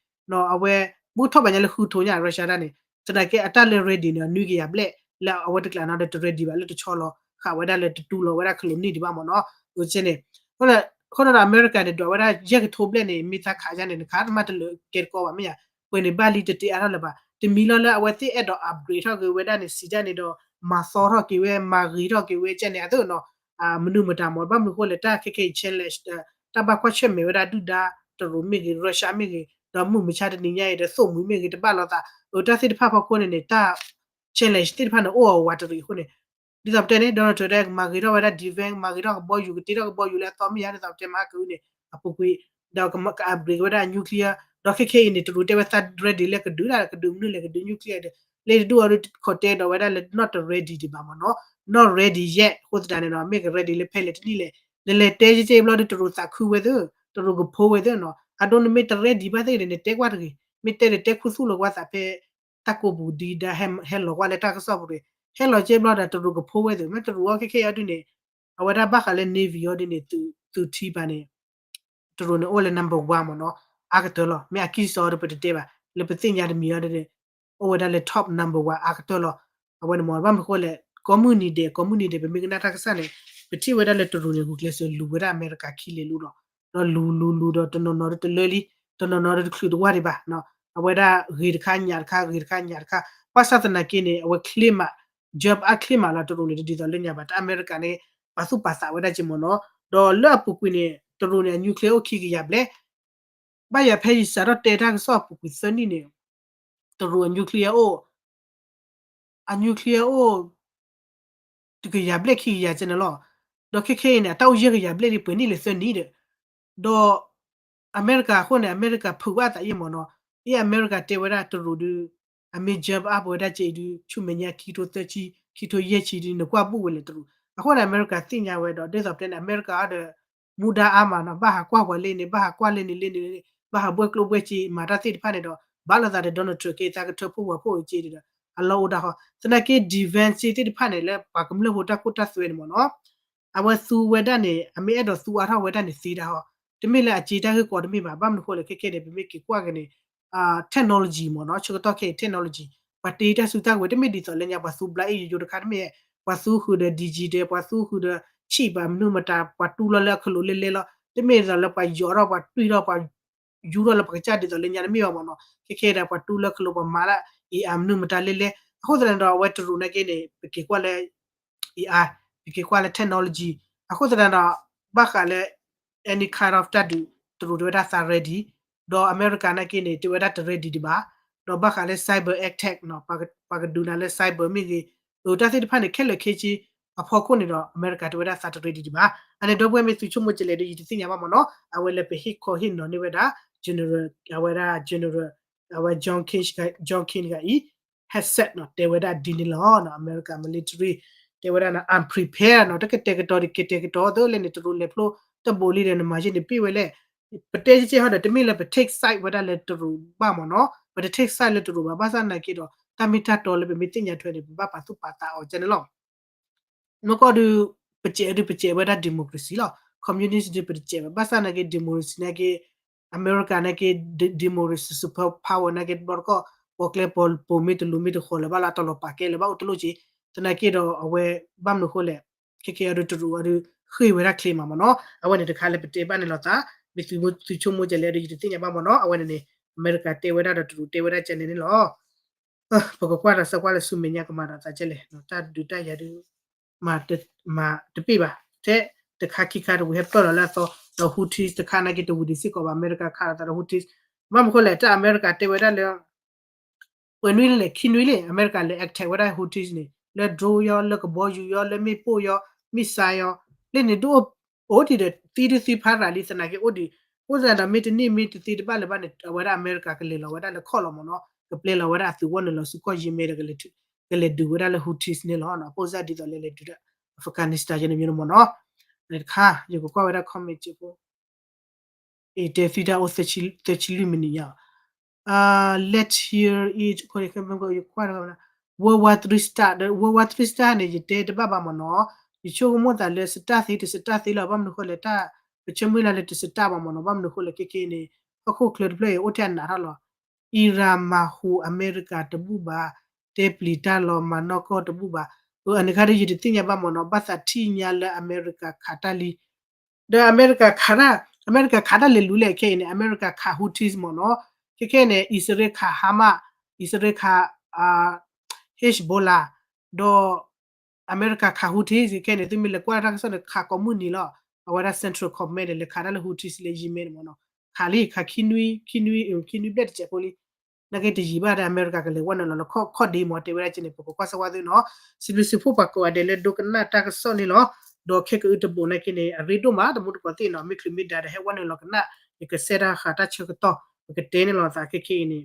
အဝဲ ဘူးထီၣ်ဘၣ်ညါလၢဃုကထိညါ Russia ဒၣ်န့ၣ်, သနာ်က့အတၢ်လၢ ready န့ၣ် နွံကယၤဘျဲၣ် လၢအဝဲတကျးနီၤဒီးတ ready ဘၣ်လၢတဆီလီၤဃာ်ဝဲဒၣ်လၢတတူၢ်လီၤဝဲဒၣ်ခလိာ်န့ၢ်ဒံးဘၣ်မ့ၢ်နီၤ, အဃိန့ၣ်, အဃိန့ၣ်ဒီးအမဲရကၤန့ၣ် ဒွးဝဲဒၣ်ယဲၢ်ကထိဘျဲၣ်န့ၣ် မ့ၢ်သးခးယါန့ၣ် နခးတမံၤတလၢကဲတကီဘၣ်မ့ၢ်ယါ, ပှဲၤန့ၣ်ဘၣ်လံတတ့အါထီၣ်လၢၤဘၣ်, တမံၤလီၤလၢအဝဲသ့ၣ်အဲၣ်ဒိး upgrade ထီၣ်က့ၤဝဲဒၣ်န့ၣ် စံးတၢ်န့ၣ်ဒီး မၤသီထီၣ်က့ၤဝဲ မၤဂ့ၤထီၣ်က့ၤဝဲကဲန့ၣ် အသိးနီၤ မနုၤမတၤမ့ၢ် ဘၣ်မနုၤအဃိလဲၣ် တၢ်ခဲခဲအံၤ challenge တၢ်ဘၣ်ကွၢ်ဆၢၣ်မဲာ်ဝဲဒၣ်ဒုၣ်ဒါ တရူးမ့ၢ်ဂ့ၤ Russia မ့ၢ်ဂ့ၤ ဒီးမုၢ်မဆါတနံၤညါအံၤဒီး သိၣ်မှံၤမ့ၢ်ဂ့ၤ တဘၣ်လိာ်သး အတၢ်သ့ၣ်တဖၣ်ဖီခိၣ်န့ၣ်န့ၣ် တၢ် challenge သ့ၣ်တဖၣ်န့ၣ်အိၣ်အဝးတရံးအဃိန့ၣ်, ဒ်သိးပတဲန့ၣ် Donald Trump တဲကမၤဂ့ၤထီၣ်ဝဲဒၣ် defense မၤဂ့ၤထီၣ်ကဘီယူၤ ကတ့ထီၣ်ကဘီယူၤလၢအသီမ့ၢ်ယါ ဒ်သိးပတဲမဟါကအုန့ၣ် အပူၤကွံာ် ဒီးက upgrade ဝဲဒၣ် nuclear ဒီးခဲခဲအံၤန့ၣ် တရူးတဲဝဲသး ready လၢကဒုးဒၣ် ကဒုးမနုၤလဲၣ် ကဒုး nuclear ဒီး လၢတဒူၣ်အီၤဒီး ခိးတဲဒီးဝဲဒၣ်လၢ not ready ဒံးဘၣ်မ့ၢ်နီၤ, not ready yet အဃိသတးန့ၣ်ဒီး မ့ၢ်က ready လၢဖဲလဲၣ်တနံၣ်လဲၣ်, နလဲၤတဲက့ၤက့ၤဘျီဒီး တရူးသးခုဝဲသ့ၣ်, တရူးကဖိဝဲသ့ၣ်နီၤ, အဒိနမ့ၢ်တ ready ဘၣ်သ့ၣ်ဒီး နတဲကွၢ်တဂ့ၤ, မ့ၢ်တဲဒီးတဲခူသူၣ်လီၤကွၢ်သးဖဲ တၢ်ကိးပူၤဒံးဒါ ဟဲလီၤကွၢ်လၢတၢ်ကစီၣ်ပူၤတဂ့ၤ, ဟဲလီၤက့ၤဘျီဒီး တရူးကဖိဝဲသ့ၣ်, မ့ၢ်တရူးအီၤခဲခဲအံၤဒ်န့ၣ် အဝဲဒၣ်ဘၣ်ဃးလၢ navy အီၤဒ်န့ၣ် သုးထံပၤန့ၣ် တရူးန့ၣ်အိၣ်လၢ number one မ့ၢ်နီၤ, အါကတၢၢ်လီၤ, မ့ၢ်အကံၢ်စီအီၤဒီးပတတဲဘၣ်, လၢပသ့ၣ်ညါတမံၤအီၤဒ်န့ၣ် အိၣ်ဝဲဒၣ်လၢ top number one အါကတၢၢ်လီၤ, အဝဲန့ၣ်မ့ၢ် ဘၣ်မနုၤအဃိလဲၣ် ကိးမုၢ်နံၤဒဲး ကိးမုၢ်နံၤဒဲး ပမ့ၢ်ကနၣ်တၢ်ကစီၣ်န့ၣ် ပထံၣ်ဝဲဒၣ်လၢတရူးန့ၣ် ဂုာ်ကျဲးစၢးလူၤဝဲဒၣ်အမဲရကၤခံလဲၤလူၤလီၤ, ဒီးလူၤလူၤလူၤဒီးတနီၤနီၤဒီးတလၢလံ, တနီၤနီၤဒီးတချုးတဝၢ်ဒံးဘၣ်, အဝဲဒၣ်ဂ့ၤတခါညၣ်တခါ ဂ့ၤတခါညၣ်တခါ, ဘၣ်ဆၣ်သနာ်က့န့ၣ် အဝဲ claim မး jump အ claim မးလီၤ တရူးန့ၣ် တဒ်သိးလၢညါဘၣ် တၢ်အမဲရကၤန့ၣ် ပာ်သူၣ်ပာ်သးဝဲဒၣ်က့ၤမ့ၢ်နီၤ, ဒီးလၢအပူၤကွံာ်န့ၣ် တရူးန့ၣ် အ nuclear အိၣ်ခံကယၤဘျဲၣ် ဘၣ်ယၤဖဲယစးထီၣ်တဲတၢ်ကစီၣ်အပူၤကွံာ်သၢနံၣ်န့ၣ် တရူးအ nuclear အိၣ် အ nuclear အိၣ် တကယၤဘျဲၣ်ခံကယၤကဲန့ၣ်လီၤ, ဒီးခဲခဲအံၤန့ၣ် အတၢ်အိၣ်ယဲၢ်ကယၤဘျဲၣ်လံပှဲၤနံၣ်လၢသၢနံၣ်ဒီး, ဒီး အမဲရကၤအဃိန့ၣ် အမဲရကၤဖုးဘၣ်အသးအံၤမ့ၢ်နီၤ, အ့ အမဲရကၤတဲဝဲဒၣ်တရူးဒီး အမ့ၢ် jump အါပဝဲဒၣ်ကဲအံၤဒီး ဆူမဲာ်ညါခံကထိသၢဆံ ခံကထိယဲၢ်ဆံဒီး နကွၢ်ဘူၣ်ဝဲလဲၣ်တရူး, အဃိန့ၣ် အမဲရကၤသ့ၣ်ညါဝဲဒီး ဒ်သိးပတဲန့ၣ် အမဲရကၤအီၤဒီး မူဒါအါမးနီၤ, ဘၣ်ဟးကွၢ်ပှၤလၢန့ၣ် ဘၣ်ဟးကွၢ်လၢန့ၣ်လၢန့ၣ်, ဘၣ်ဟးဘှဲကျိဘှဲစ့ မၤတၢ်သ့ၣ်တဖၣ်န့ၣ်ဒီး ဘၣ်လိာ်သးဒီး Donald Trump က့ၤသးကထၢဖှိၣ်ပှၤဖှိၣ်က့ၤဒီး အလီၢ်အိၣ်ဒၣ်ဃီ, သနာ်က့ defense သ့ၣ်တဖၣ်န့ၣ် လၢပှၤကမျၢၢ်ဖိတၢ်ခိတၢ်သွဲန့ၣ်မ့ၢ်နီၤ, အဝဲသူဝဲဒၣ်န့ၣ် အမ့ၢ်အဲၣ်ဒိးသူအါထီၣ်ဝဲဒၣ်န့ၣ်သ့ဒၣ်ဃီ, တမ့ၢ်လၢအစ့တၢ်ဂ့ၢ်ကီတမ့ၢ်ဘၣ်, ဘၣ်မနုၤဃိလဲၣ် ခဲခဲန့ၣ် ပမ့ၢ်က့ၤကွၢ်က့ၤန့ၣ် technology မ့ၢ်နီၤ, ဆၢကတီၢ်ခဲအံၤ technology ပှၤတ့တၢ်စုတၢ်ကဝဲၤ တမ့ၢ်ဒ်သိးလၢညါ ပှၤသူဘျါအ့ၣ်ယိယိတခါ တမ့ၢ်, ပှၤသူဃုာ်ဒီး digital ပှၤသူဃုာ်ဒီး chip ဘၣ်မနုၤမတၤ ပှၤတူၢ်လီၤလၢအခလိာ်လဲလဲလီၤ, တမ့ၢ်ဒ်သိးလၢပှၤယီၤထီၣ် ပှၤတွံၢ်ထီၣ် ပှၤ ယူထီၣ်လၢပကစၢ်ဒ်သိးလၢညါတမ့ၢ်ဘၣ်မ့ၢ်နီၤ. ခဲခဲဒီးပှၤတူလၢခလိပှၤမၤလၢ AI မနုၤမတၤလဲၣ်လဲၣ် အဃိသတးန့ၣ်ဒီး အဝဲတရူးနာ်က့န့ၣ် ပက့ၤကွၢ်လၢ AI ပက့ၤကွၢ်လၢ technology အဃိသတးဒီး ဘၣ်ဃးလၢ any kind of တၢ်ဒုး တရူးတဲဝဲဒၣ်သး ready ဒီးအမဲရကၤနာ်က့န့ၣ် တဲဝဲဒၣ်တ ready ဒံးဘၣ်. ဒီးဘၣ်ဃးလၢ cyber attack နီၤ ပှၤကဒုးနၤလၢ cyber မ့ၢ်ဂ့ၤ အတၢ်သ့ၣ်တဖၣ်န့ၣ် ခဲလၢာ်ခဲဆ့ အဖီခိၣ်န့ၣ်ဒီး အမဲရကၤတဲဝဲဒၣ်သးတ ready ဒံးဘၣ်. အန့ၣ်ဒီပုၢ်ဝဲၢ်မ့ၢ်သုဆိကမိၣ်ကလဲၣ်ဒီး ယတသ့ၣ်ညါဘၣ်မ့ၢ်နီၤ. အဝဲလၢပဟ့ၣ်ခီဟ့ၣ်နီၤန့ၢ်ဝဲဒၣ် general အဝဲဒၣ် general အဝဲ John King တဂၤအံၤ headset နီၤ တဲဝဲဒၣ်ဒ်န့ၣ်လီၤ. အမဲရကၤ military တဲဝဲဒၣ် unprepare နီၤ တကတဲာ်ကတီၤတကတဲာ်ကတီၤသ့လဲၣ်န့ၣ် တရူးလဲၤဖျိတဘိးလံဒီး နမၤယ့ၢ်န့ၣ်ပ့ၢ်ဝဲလဲၣ်. ပတဲကဲဟီဒီး တမ့ၢ်လၢပ take side ဝဲဒၣ်လၢတရူးဘၣ်မ့ၢ်နီၤ. ပတ take side လၢတရူးဘၣ် ဘၣ်ဆၣ်နာ်က့ဒီး တၢ်မ့ၢ်တၢ်တီလၢပမ့ၢ်သ့ၣ်ညါထွဲန့ၣ် ပဘၣ်ပာ်သူၣ်ပာ်သးအီၤကန့ၣ်လီၤ. မ့ၢ်ကီၢ်ဒုး ပစဲးဒုးပစဲးဝဲဒၣ် democracy လီၤ. communist ဒုးပတစဲးဘၣ် ဘၣ်ဆၣ်နာ်က့ democracy နာ်က့ အမဲရကၤနာ်က့ democracy super power နာ်က့တဘျီတခီၣ် ပှၤကျဲပှၤပိာ်မ့ၢ်တလူၤမ့ၢ်တဃီၤလၢၤဘၣ်လၢအတလီၤပာ်ကဲလၢၤဘၣ်အိၣ်တလိၣ်က့ၤ သနာ်က့ဒီးအဝဲ ဘၣ်မနုၤဃိလဲၣ် ခဲကဲအီၤဒုးတရူးအီၤဒုး ဃ့ၢ်ဝဲဒၣ်ချ့မးမ့ၢ်နီၤ. အဝဲန့ၣ်တခါလၢပတဲဘၣ်န့ၣ်လီၤသး မ့ၢ်သုဆိကမိၣ်ကလဲၣ်ဒီး ယတသ့ၣ်ညါဘၣ်မ့ၢ်နီၤ. အဝဲန့ၣ်န့ၣ် အမဲရကၤတဲဝဲဒၣ်ဒီးတရူးတဲဝဲဒၣ်ကန့ၣ်န့ၣ်လီၤ. ပကကွၢ်ဒီးဆၢကွၢ်လၢဆူမဲာ်ညါကမၤဒီးသးကဲလဲၣ် တၢ်ဒုးတၢ်ယၤဒုး မၤတပ့ၢ်ဘၣ် ထဲတခါခံခါတဝံၤဟဲပၢၢ်လီၤလၢအသီ ဒီး Houthis တခါနာ်က့တဝံၤဒံးစ့ၢ်ကီးဘၣ် အမဲရကၤခးလီၤသးဒီး Houthis ဘၣ်မနုၤဃိလဲၣ် တၢ်အမဲရကၤတဲဝဲဒၣ်လၢ ပှဲၤနွံလၢလဲၣ် ခံနွံလံ အမဲရကၤလဲၤ attack ဝဲဒၣ် Houthis န့ၣ် လၢ drone ယီၤ လၢကဘီယူၤယီၤ လၢမ့ၣ်ပိၢ်ယီၤ missile ယီၤ လၢန့ၣ်ဒ်အိၣ်ဒံးဒီးသံဒုးသံဖးရၤလံ သနာ်က့အိၣ်ဒံး အိၣ်သတးဒီးမ့ၢ်တန့ၢ်မ့ၢ်တသ့တဘၣ်လၢၤဘၣ်န့ၣ် အဝဲဒၣ်အမဲရကၤကလဲၤလီၤဝဲဒၣ်လၢခီၣ်လီၤမ့ၢ်နီၤ ကပျဲလီၤဝဲဒၣ်အသုးဝီၢ်နုာ်လီၤဆူကီၢ်ယံၤမဲာ်ဒီး ကလဲၤဒုးဝဲဒၣ်လၢ Houthis န့ၣ်လီၤ. အပိၢ်စၢ်ဒ်သိးလၢလဲၤဒုးဒၣ် Afghanistan ယန့ၣ်မ့ၢ်နီၤမ့ၢ်နီၤ တခါ ယကကွၢ်ဝဲဒၣ် comment က့ဖိ အ့ၣ်တဲသံတၢ်အိၣ်သၢဆံလွံၢ်မံးနံးညါ Let's hear it ယကွၢ် World War Three start World War Three start န့ၣ် ယတဲတဘၣ်ဘၣ်မ့ၢ်နီၤ ယဆိကမိၣ်သးလၢ start သ့တ start သ့လီၤ ဘၣ်မနုၤဃိလဲၣ် တၢ်ပဆၢမုၢ်လၢ်လၢတ start ဘၣ်မ့ၢ်နီၤ ဘၣ်မနုၤဃိလဲၣ် ခဲခဲအံၤန့ၣ် ဟီၣ်ခိၣ်ချၢတဖျၢၣ်အံၤ အိၣ်ထဲအနးထီၣ်လီၤ Iran မၤဟူးအမဲရကၤတဘူၣ်ဘၣ် တဲပျံၤတၢ်လီၤ မၤနီၢ်ကီၢ်တဘူၣ်ဘၣ် အန့ၣ်ခါဒီးယတသ့ၣ်ညါဘၣ်မ့ၢ်နီၤ ဘၣ်သးထံၣ်ညါလၢအမဲရကၤခးတၢ်လံ ဒီးအမဲရကၤခးတၢ် အမဲရကၤခးတၢ်လဲၤလူၤလဲၣ်ခဲအံၤန့ၣ် အမဲရကၤခး Houthis မ့ၢ်နီၤ ခဲခဲန့ၣ် အံၣ်စရ့လးခး Hamas အံၣ်စရ့လးခး Hezbollah ဒီး အမဲရကၤခး Houthis ခဲန့ၣ် သုမ့ၢ်လဲၤကွၢ်တၢ်ကစီၣ်န့ၣ် ခးကိးမုၢ်နံၤလီၤ အဝဲဒၣ် Central Command န့ၣ် လဲၤခးတၢ်လၢ Houthis လၢယံၤမဲာ်န့ၣ်မ့ၢ်နီၤ ခးလံ ခးခံနွံ ခံနွံ ခံနွံဘျဲၣ်တစဲးဖိလံ နာ်က့တယံာ်ဘၣ်ဒီး အမဲရကၤကလဲၤဝဲနုာ်လီၤလၢခီၣ်ဒ့မ့ၢ်တဲဝဲဒၣ်ကန့ၣ် ပကကွၢ်စၢၤဝဲသုနီၤ စံးဘျုးစံးဖှိၣ်ပှၤကိးဂၤဒဲးလၢဒိကနၣ်တၢ်ကစီၣ်န့ၣ်လီၤ ဒီးခဲကအုတဘိးနာ်က့န့ၣ် အရ့ဒိၣ်မး တမူတကိးသ့ၣ်နီၤ မ့ၢ်ချုးမ့ၢ်ဒါဒီးဟဲဝဲနုာ်လီၤကနၣ် ယကစဲတၢ်ဃးတၢ်ဆၢကတီၢ် ပကတဲန့ၣ်လီၤသးခဲခဲအံၤန့ၣ်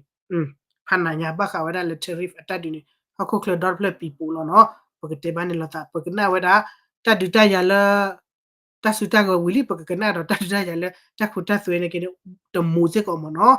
ဖးနးညါဘၣ်ဃးဝဲဒၣ်လၢ tariff အတၢ်ဒုးန့ၣ် ဟီၣ်ခိၣ်ချၢဒီတဖျၢၣ်ပံၤပိာ်လီၤနီၤ ပကတဲဘၣ်န့ၣ်လီၤသး ပကနၣ်ဝဲဒၣ် တၢ်ဒုးတၢ်ယၤလၢ တၢ်စုတၢ်ကဝဲၤဝံၤလံ ပကကနၣ်ဒီးတၢ်ဒုးတၢ်ယၤလၢ တၢ်ခိတၢ်သွဲန့ၣ်က့န့ၣ် တမူၤစ့ၢ်ကီးမ့ၢ်နီၤ